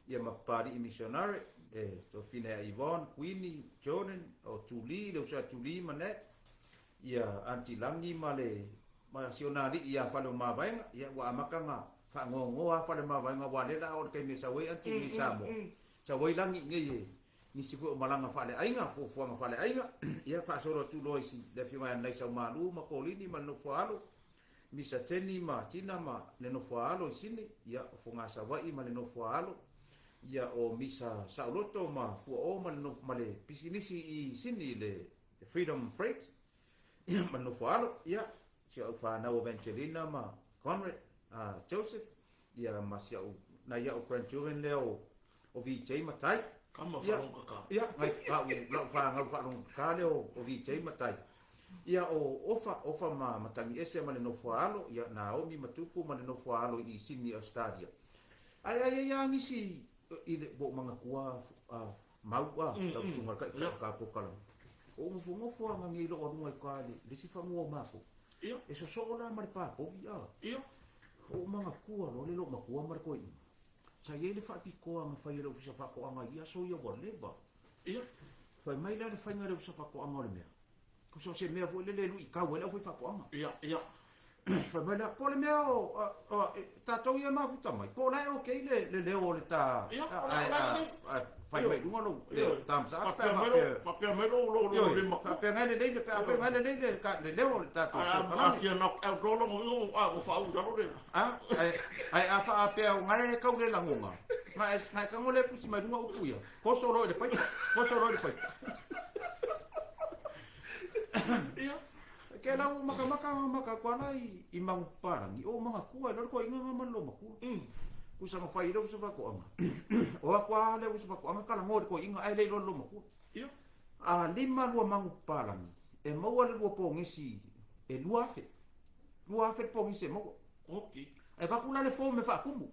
ia ma Papali'i Missionary, e tofina ia Yvonne, Queenie, Jordan, o Julie, le uso ia Julie ma Nat, ia Aunty Lagi ma le ma si ona alii ia Faleomavaega, ia ua amata ona faanoanoa lava Faleomavaega aua o lea o le a oo i le taimi e sau ai Aunty i Samoa. Sau ai Lagi i inei e nisi foi o malaga faaleaiga, fuafuaga faaleaiga, ia faasolo atu loa i le afioga ia Naisaumalu ma Kolini ma le Nofoaalo, Misa Jenny ma Tina ma le Nofoaalo i Sini, ia o Fogaa Savaii ma le Nofoaalo, ia o Misa Saoloto ma Fuaoo ma le ma le pisinisi i Sini le Freedom Freight, ia ma le Nofoaalo, ia si au fanau Evangelina ma Conrad, Joseph, Ia ma si au, nai au grandchildren lea o, o VJ ma Tai. Kama whaalogokaka. Ia, ngai lau, lau whāngau whaalogokaka lea o, o VJ ma Tai. Ia o Ofa, Ofa ma Matangiese ma le Nofoaalo, ia Naomi ma Tupu ma le Nofoaalo i Sydney, Australia. Ai ai ai a nisi i le ua ou manatua a mau a lau susuga le kai ka pokalame. O ou nofonofo a ngangei lou aluga i ka le isi fanua o makou. Ia. E sosoo la ma le papovi a. Ia. O ou manatua loa le lou matua ma le toeaina. Sa i ai le faapitoa na fai e le Ofisa Faatoaga i aso ia ua leva. Ia. Fai mai la le faiga o le Ofisa Faatoaga o le mea. Tusa o se mea foi lele e luitau ai le aufaifaatoaga. Ia, ia. Fai mai la, po o le mea o, tatou ia e mafuta mai, po o la e okay le, le leo o le ta, Ia, o la, o la e lelei. fai mai luga lou, le thumbs up. Faapea mai lou, faapea mai lou, lou, lou lima. Faapea ngai lelei le, faapea ngai lelei le, le leo o le tatou Ae a fia knock out loa logo io, a ua faauu i lalo le. A, ae, ae a faapea o ngai e kau le lagona, ngai, ngai tago le pusi mai luga upu ia, koso loa i le paipa, koso loa i le paipa. Ia. Ke la ua makamaka nga maka ko ala i, i Maguparangi, o manatua e lalo ko inga nga man lo matua. Kusa nga whai rau sa whakoanga. O ako a le usa whakoanga kala ngori ko inga ai le lo lo matua. Ia. A lima lua Maguparangi, e maua le lua pongesi e 2000. 2000 pongesi e maua. Okei. E wakula le form e whaakumu.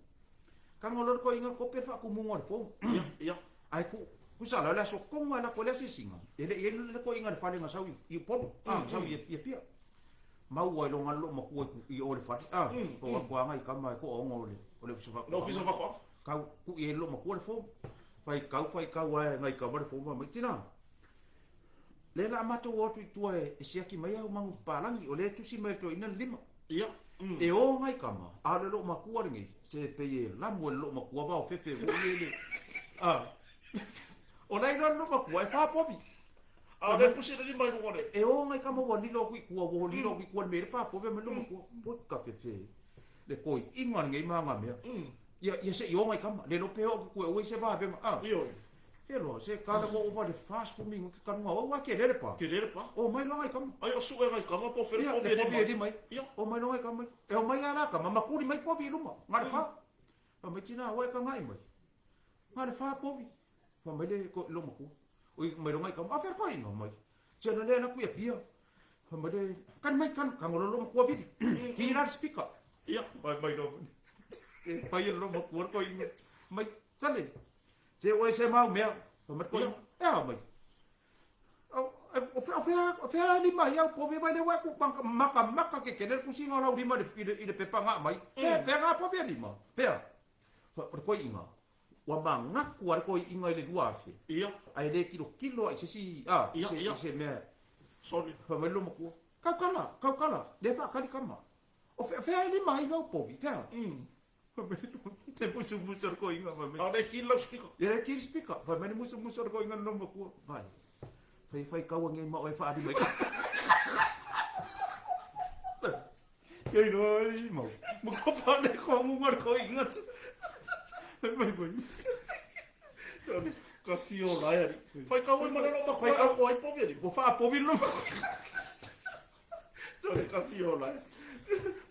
Kanga lolo ko inga kope whaakumu ngo le form. Ia, ia. Ai ku kusa la le aso konga la ko le asisinga. E le i le ko inga le fale nga sau i Upolu. Ah, sau i i Apia. Maua i lo ngalo makua i o le fale. Ah, ko ko anga i kama ko ongo le o le ofisa Le ofisa whakoanga. Kau ku i lo makua le form. Whai kau whai kau ai ngai kama le form mai tina. Le la matou o atu i tua e siaki mai au mangu palangi o le tusi mai to ina lima. Ia. E o ngai kama, a le loo makua lenei, se pei e lamu e le loo makua vao fefe foi e le, a, o la iloa le loo makua e fa povi. A le pusi le lima i luga le. E o ngai kama ua lilo aku i tua, ua lilo aku i tua le mea le fa povi a me le loo makua. Poi ka fefe le koi inga lenei ma nga mea. Ia, ia se i o ngai kama, le lo pe o aku kue ua i se vavenga, a. Ioe. Ke loa, se kala ua ova le 40 minuti kanuga o ua ke lele pa. Ke lele pa. O mai loa ngai kama. Ai o suʻe ngai kama po fele po vele mai. Ia, mai. Ia. O mai loa ngai kama. E o mai ala kama, makuli mai povi i luma. Nga le fa. Fa mai tina ua e ka ngai mai. Nga le fa povi. Fa mai le ko lo maku. O i mai loa ngai kama. A fere ko inga mai. Tia le la ku e pia. Fa mai le kan mai kan ka ngolo lo makua vili. Ki la speaker. Ia. Mai mai lo. E fai lo makua ko inga. Mai sale. Se oe se mau mea, fai mai koe, e a mai. O fea, o fea lima ia povi mai le waku maka maka ke kele kusinga o lau lima i le pepa nga mai. Fea, fea nga povi lima. Fea. O le koe inga. Ua mangaku a le koe inga i le 2000. Ia. Ai le kilo kilo ai se si, a, se, se mea. Sorry. Fai mai lo makua. Kau kala, kau kala. Le whaakari kama. O fea, fea lima i lau povi, fea. Te musumusu o le koiga fai mai. A le kili lau speaker. Ia le kili speaker. Fai mai le musumusu o le koiga le matua. Vai. Fai fai kaua ngei ma oe whaalima i ka. Kei roa i mau. Mo ka pane ko ngunga le koiga. Fai mai mai. Ka whio lai ari. Whai kaua i ma le loma Whai koe ako ai povi ari. Ua whaapovi le loma. Sorry, ka whio lai.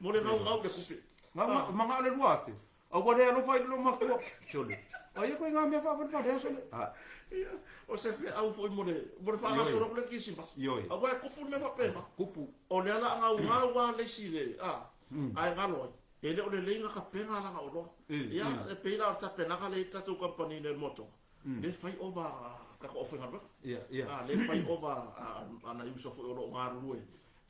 Mo le ngau ngau le kupe. Nga ma nga le 2000. A ua le alofa i le loma matua. Sole. Aia koe ngā mea whaawharewhare a sole. Ah. Ia, o se feau foi mo le, mo le whaagasolo ko le Kirisimasi. Ioe. Aua e kupu le mea faapena. Kupu. O lea la a gaugau lava le isi le, a, ae galo ai. E le o lelei ga tapena laga oloa. Ia, e pei la o le tapenaga lea i le tatou kamupani nei o le Motoga, lea e fai ova a tatou aufaigaluega. A, lea e fai ova a nai uso foi o lo o galulue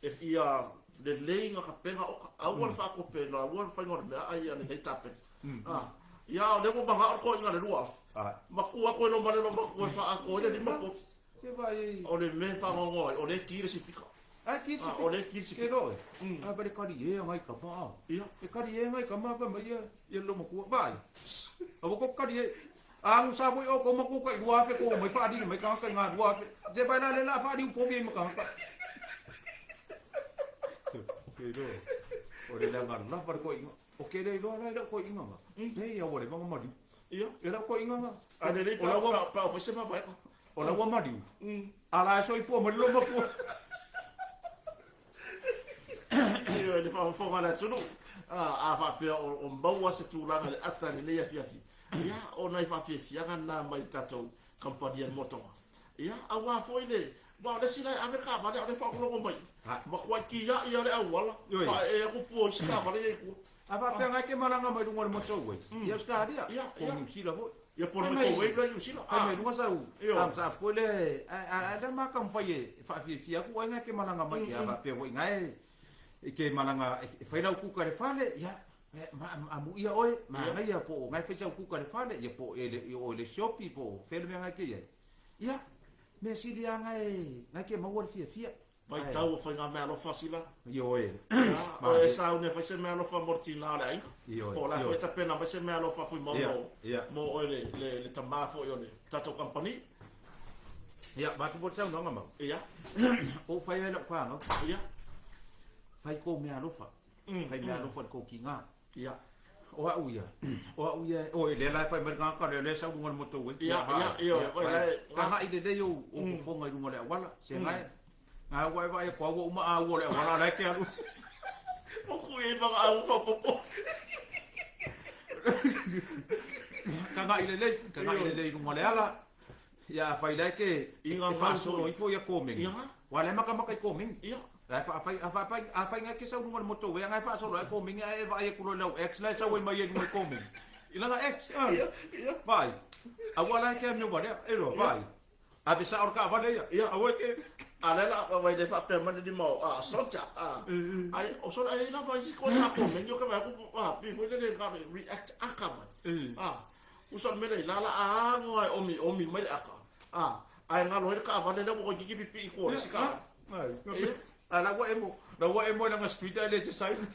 e ia lelei ga tapena oka. Aua le faakope, aua le faiga o le mea, a ia lelei tapena. A, ia o lea ua manao le toeaina i le 2000, matua atu e loma le loma matua e faaatoa ai le lima kopi. O le mea e faanoanoa ai, o lea e ki le sipika. Ai ki Ah, o lea e ki le sipika. Ke loe. A vale kari e ngai ka ma. Ia. E kari e ngai ka ma fa mai ia ia lo makua. Vai. A wo ko kari e a ngu sa voi o ko maku ka lua fe ko mai fa di mai ka ka nga lua fe. Se vai la le la fa di u po bi ma ka ka. Ke loe. O le la nga la fa ko inga. O ke le loa la ko inga nga. Le ia wo le ma ma di. Ia. E la ko inga nga. A lelei O la ua pa o fai se mavaega. O la ua maliu. A la e soifua mai le lomakua. Ioe, le faafofoga a le atunuu. A faapea o maua se tulaga i le ata i lenei afiafi, ia, o nai faafiafiaga na mai le tatou kamupani a le Motoga. Ia, aua foi le, aua o le isi la e ave le taavale a o lea e faalogologo mai, matuai tiai lava le auala, faaee atu pua o isi taavale ia i tua. A faapea ngai ke malaga mai luga o le motorway i Ausetalia po o Niu Sila foi. Ia po o le motorway la i Niu Sila. Fai mai luga sau thumbs up foi lea a lea ma taumafai e faafiafia atu ai ngai ke malaga mai ia faapea foi ngai e ke malaga e fai lau kuka i le fale ia amuia oe manaia po o ngai fai sau kuka i le fale ia po o i le siopi po o fea le mea ngai ke iai. Ia mea sili lava ngai ngai ke maua le fiafia. Vaitau o faigameaalofa sila. Ioe. Ia, o e sauni e fai se meaalofa mo le tina o le aiga. Ioe. Po o le a foi e tapena mai se meaalofa Fuimaono mo oe le tama foi o le tatou kamupani. Ia, vaeatu foi le saunoaga mau. Ia. Ou fai ai lau fanau. Ia. Fai kou meaalofa. Fai meaalofa i le kou kiga. Ia. O au ia, o au ia, oi, lea la e fai mai le tagata lea, lea e sau i luga o le motorway. Ia, ia, ia, oi, la e. Tagai lelei ou fofoga i luga o le auala, se gae, gae ua e vaai atu a ua uma āua o le auala, a o la e te alu. Moku i ai ma ga āua faaopoopo. Tagai lelei, tagai lelei i luga o le ala, Ia afai la e ke I nga e faasolo ifo ia komeni. Ia. Ua le makamaka i komeni. Ia. La e faafai a faafai a fai ngai ke sau luga o le motorway a ngai faasolo ai komeni ae e vaai atu loa i lau ex la e sau ai mai ai luga i komeni. I lana ex a. Ia. Ia. Vaai. Aua la e ke amio valea. E loa vaai. Ave sao le taavale ia. Ia. Aua e ke. A lea la a wai le faapea mai le lima o a soldier a ai o soldier ai lava isi koe sa komeni o ke vaai atu a pei foi lele na react aka mai. A Usa mele i lala a ago ae omi omi mai le aka. A, ae galo ai le kaavale lea ua toeitiiti pipii i tua o le isi kaavale. Ai, a la ua emo, la ua emo i lana street ae le exercise.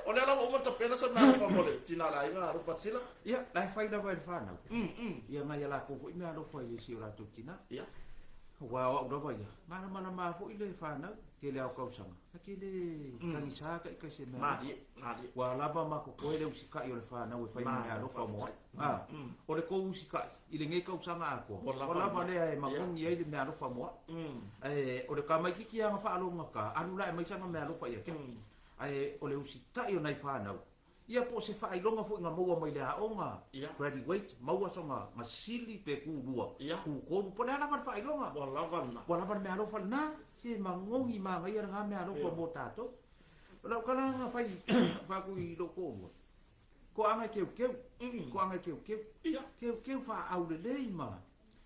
O lea la ua uma ona tapena sa meaalofa mo le tina o le aiga a Rupatsila. Ia, la e fai lava e le fanau. Ia ngai a latou foi meaalofa i si o latou tina. Ia. Aua o au lava ia, malamalama foi le fanau, tele ao tausaga, na te le tagisa taitai se mea. Malie, malie. Ua lava ma totoe le usikai o le fanau e fai ma meaalofa mo ai. A, o le tou usikai i lenei tausaga atoa, ua lava lea e magogi ai le meaalofa mo au. Ae o le tamaititi lava na faalogogata, alu la e aumai sana meaalofa ia te au. Ae o le usitai o nai fanau, Ia po o se faailoga foi na maua mai le aoga, graduate, maua sona sili pe ku lua, ku tolu, po o le a lava le faailoga. Ua lava lena. Ua lava le meaalofa lena, se magogi manaia lena meaalofa mo tatou. O lau tala na fai atu i lou toalua, toaaga e keukeu, toaaga e keukeu, keukeu faaaulelei ma,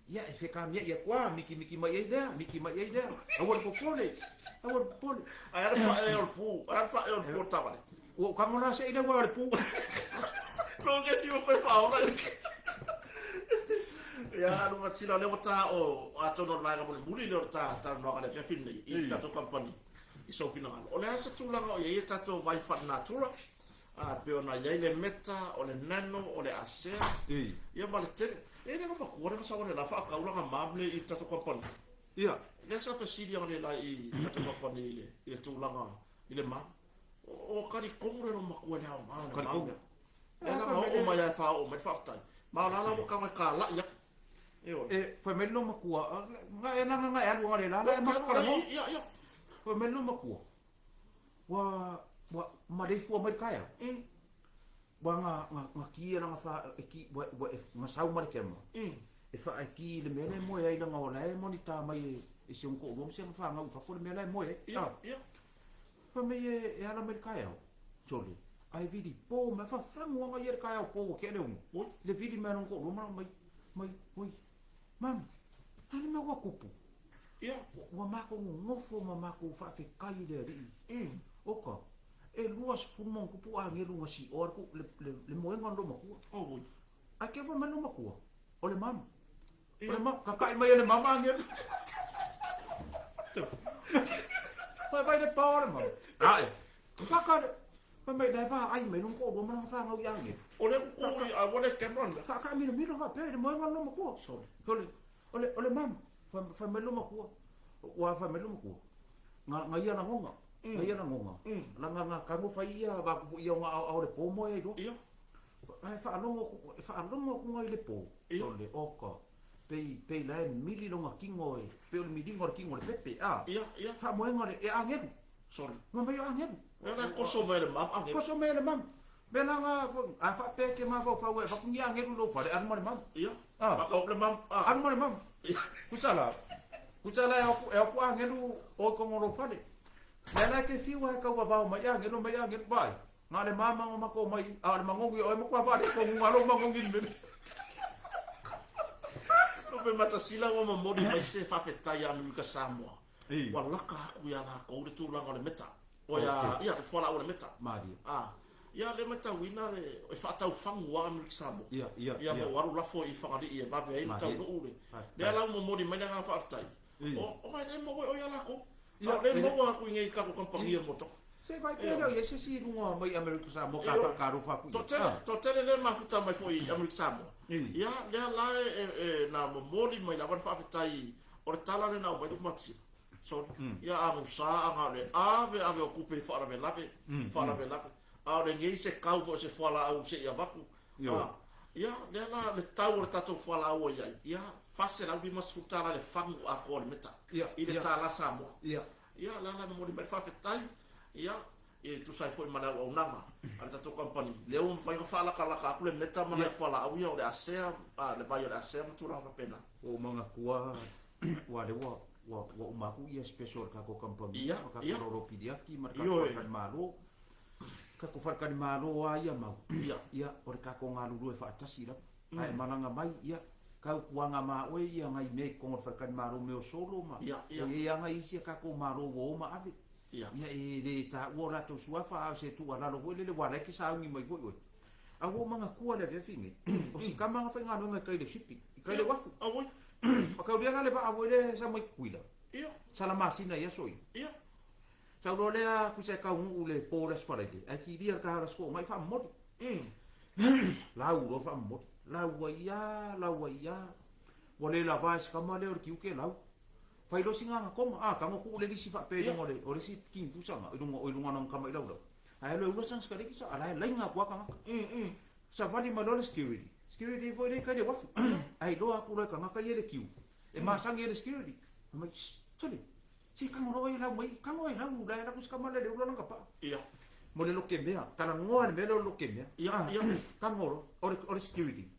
ia e fekamia'i atu lava, mikimiki mai ai lea, miki mai ai lea, aua le popole, aua le popole. Ae a le fa'e o le pu, ae a le fa'e o le pu o le taavale. Ua ou tago la se'i le ua o le pu. Lou ke fiu koe whaora. Ia, anu matila, lea ua tā o, atonu o le vaega mulimuli lea o le tā talanoaga i le afiafi lenei, i le tatou company, i sou finagalo. O le a se tulaga o i ai e tatou vai faalenatura, a, pei ona i ai le meta, o le nano, o le asea, ia ma le tele. E le matua lea na sau anelā whaakau langa mam le i le tatou company. Ia. Lea sa fesili anelā i le tatou company i le, i le tulaga i le mam. O Kalikonu le matua le aoga o le Kalikonu. mam. Lea la na oo mai ai whaoo mai le whaafetai. Ma o la la ua kanga i ka lai atu. Ioe. E, fai mai le matua, nga e nanga nga e alu anga le la, la e masu kala mo. Ia, ia. Fai mai le matua, ua, ua maleifua mai le taeao. Ua nga, nga, nga ki e langa wha, e ki, ua, ua, e, nga sau ma le kema. E wha, e ki le mea le moe ai langa o la e monita mai e, e si ongo to'olua ma si ana whānau i fafo le mea la e moe ai. Ia, ia. Fai mai e, e ala mai le taeao, sole. Ae vili po mai, fafagu lava ia i le taeao po ua tea le 6. Oi. Le vili mai a lona toalua ma mai, mai, oi, mama, o le a le mea ua tupu? Ia. Ua matou nonofo ma matou faafetai i le Alii. Oka, e 20+ agelu na sioa le moega o le loomatua. Oi. Ae keu fai mai le loomatua, o le mama. O le mama, kaka'i mai e le mama agelu. Fai mai le pao o le mama. Ae, kaka le, fai mai la e vaai mai lona toalua ma lana fanau i agelu. O le upu i a ua le camera le. Faakaamilomilo faapea i le moega o le loomatua. Sorry. Sole, o le mama, fai mai le loomatua, ua fai mai le loomatua, na ia lagona, na ia lagona, laga na tago fai ia vakupu ia o na aoao le po moe ai loa. Ia. Ae faalogo atu, e faalogo atu nai le po, sole, oka, pei, pei la e mili lona tino e, pei o le miliga o le tino o le pepe, a. Ia, ia. Faamoega le, e agelu. Sorry. Fai mai o agelu. Ia la e koso mai e le mama agelu. Koso mai e le mama. Mea la na, a faapea e te mafaufau e avatu ni agelu i lou fale, alu ma le mama. Ia. A. Faakaopo le mama, a. Alu ma le mama. Ia. Tusa la, tusa la e o atu, e o atu agelu o i totonu o lou fale. Mea la e te fiu lava e tau vavao mai agelu mai agelu, vaai. Na o le mama na matou mai, a o le magogi o oe matua faaletonu na lou magogi i le mea. Lupe Matasila ua momoli mai se faafetai ia Amerika Samoa. Ua laka atu ia lakou le tulaga o le meta. O ia, ia, le fualaau o le meta. Malie. A, ia lea matauina le, e faataufagu lava Amerika Samoa. Ia, ia, ia. Ma ua alu lafo i Fagalii e vave ai le taunuu le. Lea la ua momoli mai le agaga faafetai. O, o e le maua o ia lakou. A o lea e maua atu i nei i tatou kamupani o le motoka. Se vaai pea lea o i ai se isi i luga mai Amerika Samoa ka faatalofa atu i ai. Toatele, toatele lea e mafuta mai foi i Amerika Samoa. Ia, lea la e na momoli mai lava le faafetai o le tala lea na aumai le Matisila. Sorry. Ia agusa aga o le ave ave o tupe i faalavelave, faalavelave. A o lenei se kau foi o se fualaau se i avatu. Ia, lea la le tau o le tatou fualaau ua i ai, ia, $450 le fagu atoa o le meta i le $1 Samoa. Ia, o le a la momoli mai le faafetai, ia, e tusa ai foi ma le auaunaga a le tatou kamupani, lea ua mafai ona faalakalaka atu le meta ma nai fualaau ia o le asea, le vai o le asea ma tulaga faapena. Ua ou manatua aua lea ua ua uma atu ia special a le tatou kamupani ma tatou lolopiliaki ma le tatou faletalimalo. Tatou faletalimalo lava ia mau, ia, o le tatou galulue faatasi lava. A e malaga mai, ia, tautuaga ma oe ia nai mea i totonu o le faletalimalo mea o solo ma e i ai lava nai isi a tatou malo ua o ma ave. Ia e le taua o latou suafa a o se tuualalo foi lele aua o la e te sauni mai foi oe. A ua ou manatua le afiafi nei, o si tama na faigaluega i tai i le sipi, i tai i le uafu. Ma taulia la le vaa foi lea e sau mai Tutuila. Sala masina i aso ia. Sau loa lea tusa e taunuu le po o le Aso Faraile, ae kilia le taeao o le Aso Toonai faamomoli. Lau loa faamomoli. Lau ai a, lau ai a. Ua le lava e si tama lea o le tiute lau. Fai loa sina agatoma, a, tago tuu le lisi faapea i luga o le, o le isi tinipusa na, i luga, o i luga o lana tama i laulau. Ae alu e ula sana sikaleki sa, a la e laina atu lava tagata. Savali mai loa le security. Security foi lea i tai i le uafu. Ae iloa atu loa e tagata ia le queue. E masani ai le security. Fai mai, shh, sole, se tago loa oe e lau mai, tago e lau, la e alu atu si tama lea e ula lana paa. Mo le lotemea, talanoa le mea lea o le lotemea. Tago loa, o le security.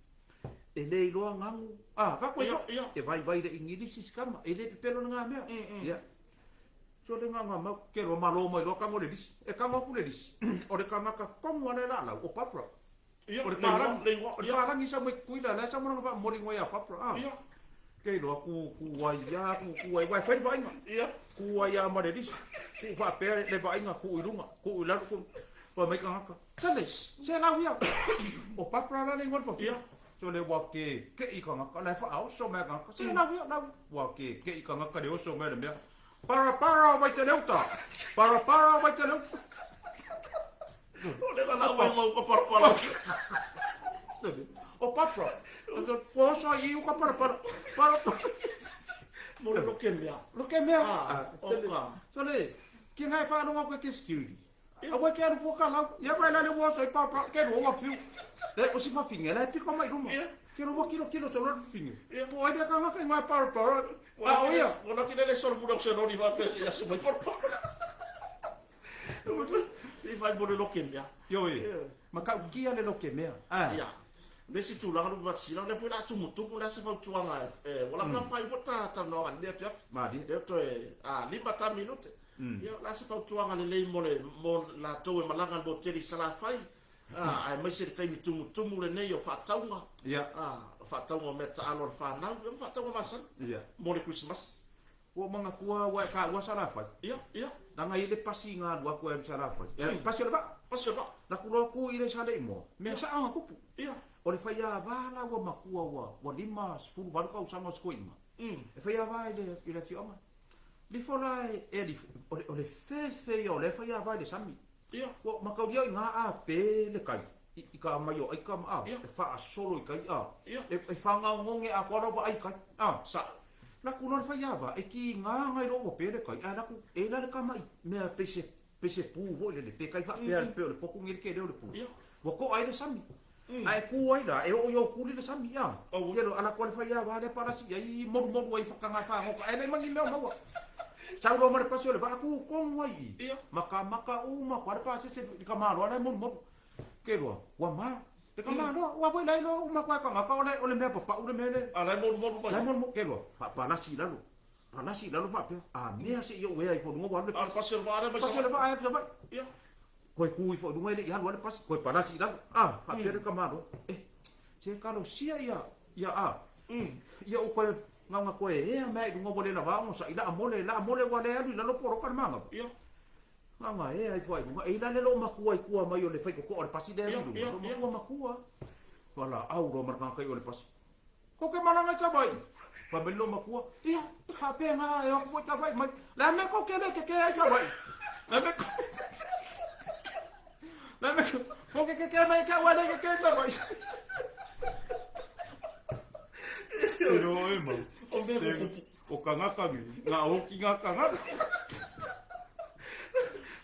E le iloa ganu, a, ka koe iloa. E vaivai le Igilisi si tama, e le pepelo le ngā mea. Ia. So le ngā mau, ke loa malo mai loa tago le lisi. E tago atu le lisi, o le tagata tonu lava la e laalau, o Barbara. O le palangi, o le palangi sau mai Tutuila, la e sau ma lana faamomoli ngoe ia Barbara, a. Ke iloa ku ku ai ia, ku ku ai, uae fai le vaaiga. Ku ai ia ma le lisi. Ku faapea le vaaiga, ku i luga, ku i lalo, ku. Fai mai tagata, Sele, se lau ia. O Barbara la le igoa o le fafine. Sole ua ke keʻi tagata, la e faaoso mai tagata. Se lau ia, lau. Ua ke keʻi tagata le oso mai le mea. Para para mai te leuta. Para para mai te leuta. O le la lau mau ka para para. O Barbara. Ua oso ai i uka para para. Para para. Mo le loke mea. Loke mea. Ah, oka. Sole, ki ngai whaalonga koe ke security. Aua ke alu fua ka lau. Ia mai la le ua oso i Barbara. Ke rua ua whiu. Le, o si fafine, la e piko mai ruma. Ke rua kilo kilo so lor fafine. Po ai le kangaka i ngai para para. A o ia. Ua laki le le solo muna o se rori whapea se aso mai para para. I whai mo le loke mea. Ioe. Ma kau kia le loke mea. Ia. Le isi tulaga le Matisila, lea foi la tumutumu lea se fautuaga e, ua lava la fai foi ta talanoaga i lenei afiafi. Malie. Lea toe, 5 ta minute. Ia, o le a se fautuaga lelei mo le, mo latou e malaga i le motu tele i Salafai, a, aemaise le taimi tumutumu lenei o faatauga, a, o faatauga o mea taalo a le fanau, ia ma faatauga masani mo le Kerisimasi. Ua ou manatua ua e taua Salafai. Ia, ia. Leaga e i ai le pasi na alu atu ai i Salafai. E pasi o le vaa. Pasi o le vaa. Na ku loa tu i le Saleimoa. Mea sao na tupu. Ia. O le faiava la ua matua ua ua 58 tausaga o se toeaina. E faiava i le i le afioaga. Lifo la e e lifo o le o le fefe ia o lea e faiava i le sami. Ia. Ua mataulia i ina a pe le kai i i ka mai o aika ma a Ia. e faasolo i tai a. Ia. E e fagaogoge atoa lau vaai i tai a. Sao. Laku loa le faiava e kiga ngai loa ua pe le kai ae laku e la le tama i mea pei se pei se pu foi lele pe kai faapea pei o le potu nei le tele o le pu. Ia. Ua to'a ai le sami. Ae tu ai la e oo i ou tuli le sami a. Kelo ala atu a le faiava lea palasi i ai molumolu ai fatanga e fagota ae leai ma ni mea o maua. Sau loa ma le pasi o le vaa tu tonu ai i Ia. makamaka uma atu a le pasese i le tamaloa la e molumolu. Kelo ua ma le tamaloa ua foi la iloa uma atu a e tagata o le o le mea papau le mea lea. A la e molumolu mai. La e molumolu kelo faapalasi i lalo. Palasi i lalo faapea a mea seia ou ea ifo i luga ua alu le A o le pasi o le vaa lea mai Pasi o le vaa e atu i Savaii. Ia. Koe tu ifo i luga e le i alu a le pasi, koe palasi i lalo. A, faapea le tamaloa, eh, se talosia ia, ia a, ia ou koe gaga koe ea mea i luga ua le lava onosai, laa mole, laa mole ua le alu i lalo poloka le magava. Ia. Gaga ea ifo ai luga, e i la le loo matua i tua mai o le faitotoa o le pasi lea i luga, Ia, loo ia, matua matua. Valaau loa ma le tagata i o le pasi. Ko ke malaga i Savaii. Fai mai lou matua, ia, faapena e o atu foi Savaii mai. Le a mea kou ke le keke ai Savaii? Le a mea kou... Le a mea kou ke keke mai ke au e le keke i Savaii? E roa e mau. O mea ko kupu. O kangaka ni, nga oki nga kangaka.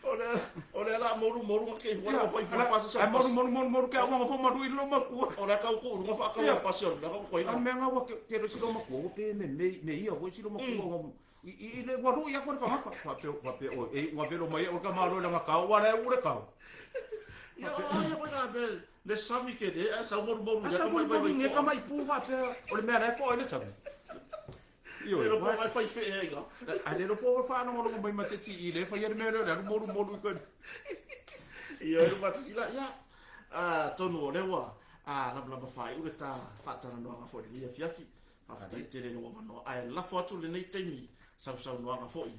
O le o le ala moru moru nga ke hua fai fai pasi sa. Ai moru moru moru moru ke au nga fo maru i lo matua. O le kau ku lunga fa kau pasi o le kau ko ina. Mea nga wa ke lo silo matua o pe me me me ia ho silo matua nga i i le wa ru ia ko ka fa pe fa pe o e wa velo mai o ka malo la nga kau wa le u le kau. Ia ia ko nga bel le sami ke le sa moru moru ia ka mai mai ka mai pu fa pe o le mea la ko le sami. Ioe. Le lopo ai fai whee ai nga. A le lopo o whanongolongo mai ma te ti i le whai ere mea le alu moru moru i koe. Ioe lu mata sila, ia, tonu o lewa, a lama lama whai ure tā whaatalanoanga foi lenei afiafi. Faafetai tele i lou avanoa. Ae lafo atu lenei taimi sausaunoaga foi.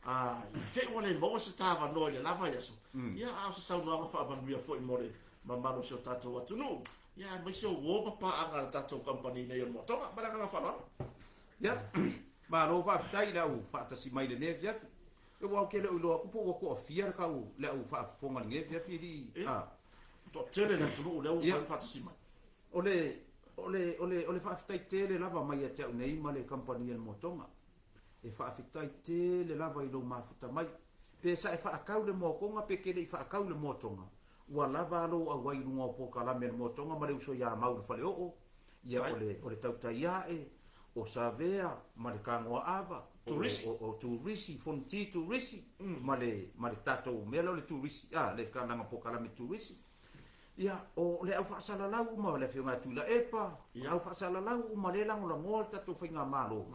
A, i te i ua le maua se tā avanoa i le la vaiaso, ia, a o se saunoaga faamanuia foi mo le mamalu o si o tatou atunuu, ia, aemaise o uo ma paaga a le tatou kamupani nei o le Moatoga. Ma le agaga faaaloalo. Ia, malo faafetai i le au faatasi mai i lenei afiafi. Aua ou te le o iloa atu po ua toafia le tau le au faafofoga i lenei afiafi alii, a. Toatele le atunuu lea ua mafai ona faatasi mai. O le, o le, o le, o le faafetai tele lava mai ia te au nei ma le kamupani a le Moatoga. E faafetai tele lava i lou mafuta mai. Pe sa e faatau le Moatoga pe te le i faatau le Moatoga, ua lava a lou auai i luga o polokalame a le Moatoga ma le uso ia Mau i le Faleoo, ia o le, o le tautai ae, o Savea ma le Kanoa Ava, o, o, o Turisi, Fonti Turisi, ma le, ma le tatou mea lea o le Turisi, a, le kalaga polokalame Turisi. Ia, o le au faasalalau uma, le Afioga ia Tuilaepa, o le au faasalalau uma lea e lagolagoa le tatou faigamalo,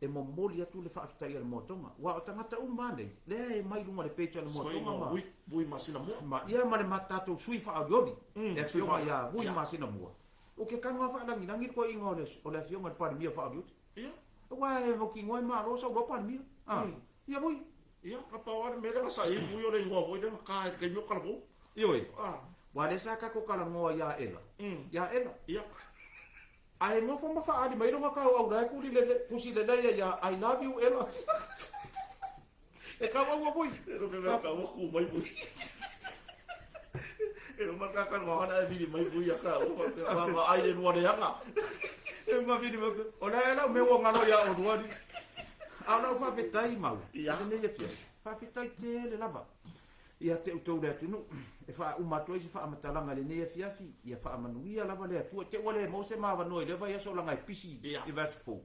e momoli atu le faafetai a le Moatoga. Aua o tagata uma lava nei, lea e mai i luga o le page a le Moatoga ma, Vui Masinamua. ma, ia, ma le tatou sui faaolioli, le Afioga ia Vui Masinamua. O ke kanoa faalagilagi le koaiga o le, o le Afioga i le Palemia faaolioli. Aua e mautinoa e malo sau loa Palemia. A, ia Vui. Ia, na pau lava le mea lea na sa'i ai Vui o le igoa foi lea na ka i le taimi o Kalafou. Ioe. Aua lea sa tatou talanoa ia Ela. Ia Ela. Ia. Ae nofo ma faaali mai lona tauau la e tuli lele, tusi lelei ai ia I love you Ela. E tauau a Vui. E no mea kau ku mai Vui. E no maka ka no hana e vili mai Vui a kau. Ma ma ai le lua leaga. E ma vili mai. O le ela o mea ua ngalo ia olua ni. A o lau faafetai mau. Ia. Lenei afiafi. Faafetai tele lava. Ia te outou le atunuu, e faauma atu ai se faamatalaga i lenei afiafi, ia faamanuia lava le Atua. Te ua le maua se mavanoa i lea vaiaso leaga e pisi i vaiaso fou.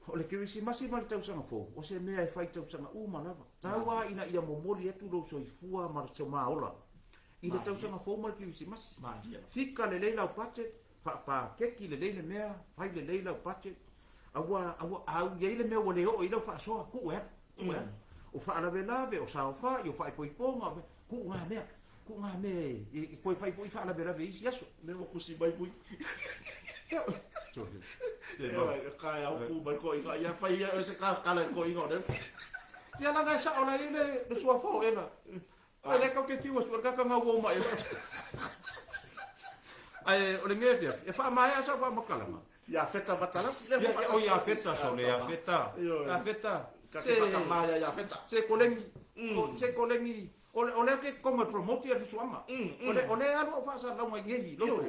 O le Kerisimasi ma le tausaga fou, o se mea e fai tausaga uma lava. Tau lava ina ia momoli atu lou soifua ma le somaola i le tausaga fou ma le Kerisimasi. Fika lelei lau budget, faapakeki lelei le mea, fai lelei lau budget. Aua, aua, a u i ai le mea ua le oo i ai lau faasoa, tuu e alu, tuu e alu. O faalavelave, o saofai, o faaipoipoga, o mea, kuu ngā mea, kuu ngā mea e toe fai foi faalavelave i isi aso. Lea ua kusi mai mui. Sorry. E ka e au ku mai ko inga. Ia fai ia se ka kala ko inga o le. Ia langa e sao la i le suafa o ena. Ai le kau ke fiu asu ka ka ngau o mai. Ai o le nge fia. E wha mai asa wha makalanga. Ia feta matalasi le. Ia o ia feta so le ia feta. Ia feta. Ka ke whakamāia ia feta. Se kolengi. Se kolengi. O le o le ke konga promote ia fisuanga. O le o le alu au faasalalauga i ngei loko.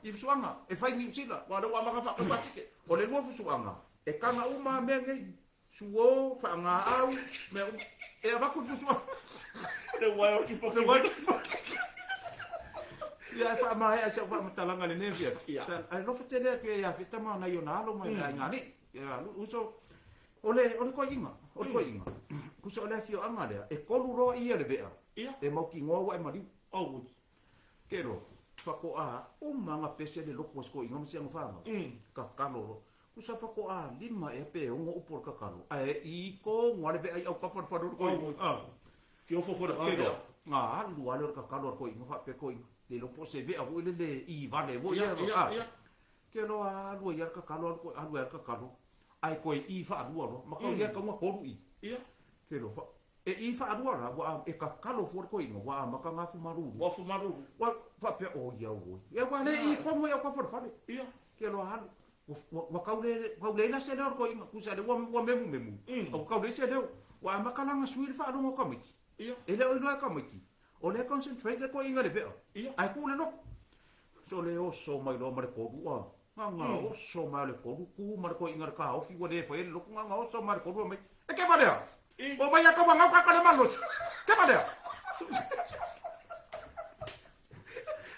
I fisuanga e fai Niu Sila. Wa le ua maka wha patike. O le lua fisuanga e kanga uma mea ngei. Suo, faagaau, mea uma. E avatu le fusuaga. Le uae o kipoki. Le uae o kipoki. Ia, e faamaea i sau faamatalaga i lenei afiafi. Ia. Ae alofa tele atu ia Feta ma nai ona alo ma le aiga alii. Ia, uso, o le, o le toeaina, o le toeaina, tusa o le afioaga lea, e tolu loa ia le vea, Ia. e mautinoa ua e maliu. Oi. Ke loa, faatoa uma lava pese le lotu a si toeaina ma si ana fanau, tatalo loa. Tusa faatoa lima ea pe ono upu o le tatalo, ae i tonu lava le vea i autafa o le fale o le toeaina. Ki ofo fo le Ke vea. loa, na alu lava lea o le tatalo a le toeaina faapea toeaina, le iloa po o se vea foi lele i vale foi ea. Ke loa alu ai lava le tatalo, alu ai lava le tatalo, ae toe i faalua loa, matau ia e tatau ona tolu i. Ke loa, E i faalua la, ua e tatalo fua le toeaina, ua amata na afumalulu. Ua afumalulu. Ua faapea, o ia oi. Ia ua le i tonu ai au ka falefale. Ia. Ke loa alu. Ua tau le, tau leai la se leo o le toeaina, tusa lea ua memumemu. Ua tau leai se leo. Ua amata la ona sui le faalogo o tamaiti. Ia. E le o iloa e tamaiti, o lea e concentrate le toeaina i le vea. Ia. Ae tu le loto. So le oso mai loa ma le tolu, a. Na na oso mai le tolu, tu ma le toeaina i le taofi ua le faia le loto, na na oso mai le tolu mai, e ke valea! I. O mai a kaua ngau ka le malosi! Ke valea!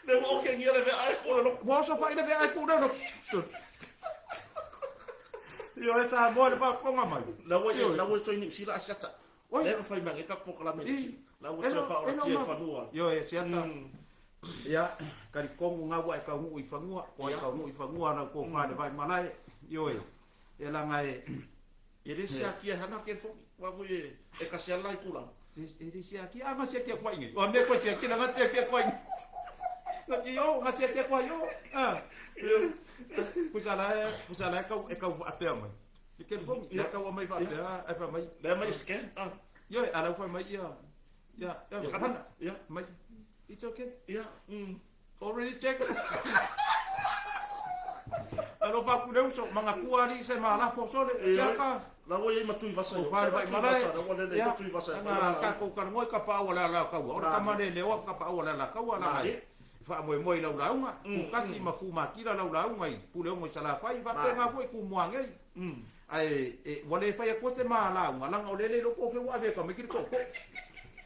Le ua okengia le vea e ku le loto. Ua oso fai le vea e ku le loto. Ioe Samoa le faafofoga mai. La ua ia, la ua toi Niu Sila a siata. Oi. Lea na fai mai ka polokalame Niu I. Sila. La ua toe faaolatia i fanua. Ioe, siata. Ia, talitonu ngā ua e taunuu i fanua, kua e taunuu i fanua lau tofa le vaimalae, ioe, e laga e... E le siakia e hana ke foki, wa foi e, e kasi ala i kula. E le siakia, a nga siakia kua inge. O mea kua siakia, la nga siakia kua inge. Nga ki o, nga siakia kua i o. Ah. Pusa la e, pusa la e kau, e kau whaatea mai. E ke foki, la kau mai whaatea, e wha mai. Lea mai scan, ah. Ioe, a lau wha mai ia, ia, ia, hana, Ia. mai. It's okay. Ia. Already checked. Alofa aku le uso, manga kua alii se malafo sole, Ia. siaka. La ua iai ma Tuivasa O fale vai malae. La ua lele Ia, i Tuivasa e ana whai la. tatou talanoa i kapaau o le Alakaua. O le Nā. tama le leoa kapaau o le Alakaua Nā. laga e faamoemoe i lau lauga, kukasi ma kumatila lau lauga i Puleogo i Salafai, faapena foi Kumuagei. Ae e, ua le fai atua se ma lauga, laga o lele iloa po o fea ua ave e tamaiti le tootoo.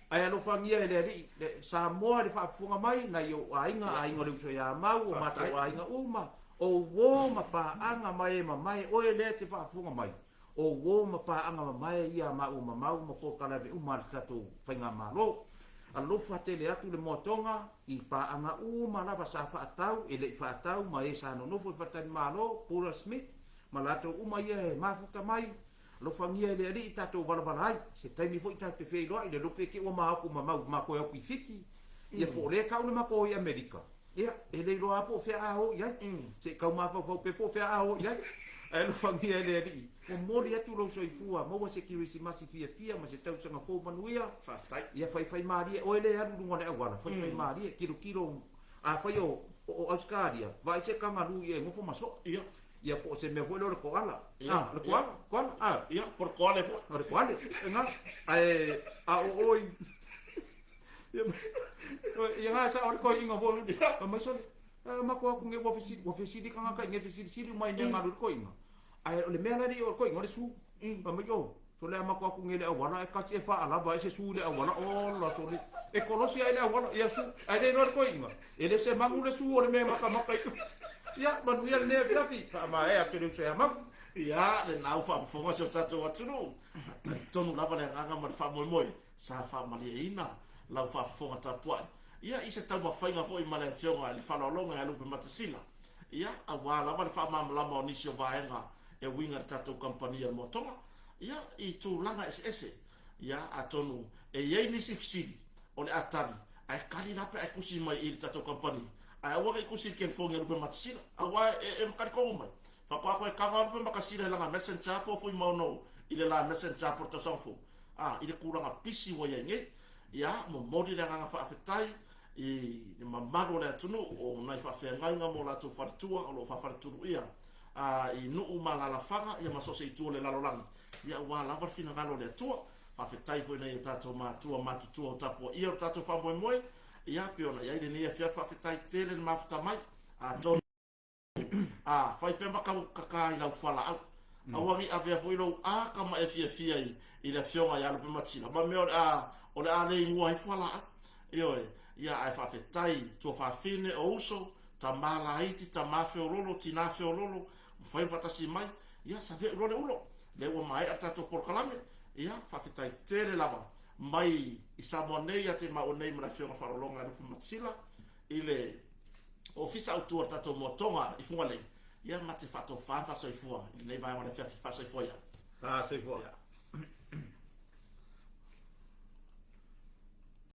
Ae alofagia e le Alii, le Samoa le faafofoga mai, nai ou aiga, aiga o le uso ia Mau, o matou aiga uma, o uo ma paaga ma e mamae, oe lea e te faafofoga mai, o uo ma paaga mamae ia a maua ma Mau ma polokalame uma a le tatou Faigamalo. Alofa tele atu le moatoga i paaga uma lava sa faatau, e le i faatau ma e sa nonofo i Faletalimalo, Pura Smith, ma latou uma ia e mafuta mai. Alofagia e le Alii tatou valavala ai, se taimi foi tatou te feiloai, le lope ke ua maopu ma mau ma koe au i Fiti, ia po o lea kau le matou i Amerika. Ia, e le iloa lava po o fea a o i ai. Se i tau mafaufau pea po o fea a o i ai. Ae alofagia e le Alii, momoli atu lou soifua, maua se Kerisimasi fiafia ma se tausaga fou manuia. Faafetai. Ia faifaimalie, oe le alu i luga o le auala, faifaimalie, tilotilo, afai o Ausetalia, vaai se kangaroo ia e nofo ma soa. Ia. Ia po o se mea foi lea o le koala. Ia. Ah, le koala, koala, ah. Ia, po o le koale foi. O le koale, ena. Ae, a o oe, ia, ia nga sa o le koiinga foi. Ia. Mai sole, matou atu nei ua fesili, ua fesili tagata i nei fesilisili uma i mea galu i le koiinga. Ae o le mea la lea o le koiinga o le su. Fai mai, oh, sole a matou atu nei i le auala, e kasi e faalava ai se su i le auala, ola sole. E kolosi ai le auala, ia su, ae le iloa le koiinga. E le se magu le su o le mea e matamata i Ia, manuia lenei afiafi, faamaea atu e le uso ia Magu. Ia, lena ua faafofoga si o tatou atunuu. Talitonu lava le agaga ma le faamoemoe sa faamalieina lau faafofoga tapuai. Ia, i se taumafaiga foi ma le Afioga i le Faaaloaloga ia Lupe Matasila, ia, aua lava le faamalamalama o nisi o vaega e uiga i le tatou kamupani a le Moatoga, ia, i tulaga eseese. Ia, atonu e i ai nisi fesili o le a tali, ae kali la pe a e tusi mai i le tatou kamupani, ae aua ne i tusi i le telefoni a Lupematasila, aua e makali tonu mai. Faatoa toe tago lava Lupematasila i lana messenger po o Fuimaono i le la messenger po o le tausaga fou, a, i le tulaga pisi ua i ai nei. Ia, momoli le agaga faafetai i le mamalu o le atunuu o nai faafeagaiga ma o latou faletua o lo o faafaletuluia i nuu ma alaalafaga ia ma so o se itu o le lalolagi, ia aua lava le finagalo o le Atua. Faafetai foi i nai o tatou matua matutua o tapuaia lo tatou faamoemoe, ia pei ona i ai lenei afiafi. Faafetai tele le mafuta mai. Atonu a fai pea ma tau kaka i lau fualaau, aua ne i avea foi lou aka ma e fiafia i le afioga ia Lupematasila ma mea o le a le inua ai fualaau. Ioe, ia ae faafetai tuafafine o uso, tama laiti, tama feololo, tina feololo, ua fai faatasi mai, ia saveu loa le ulo. Lea ua maea le tatou polokalame, ia faafetai tele lava mai i Samoa nei ia te maua nei ma le afioga faaaloaloga ia Lupematasila i le Ofisa Autu o le tatou Moatoga i Fugalei, ia ma te faatofa ma faasoifua i lenei vaega o le afiafi. Faasoifua ia. Faasoifua.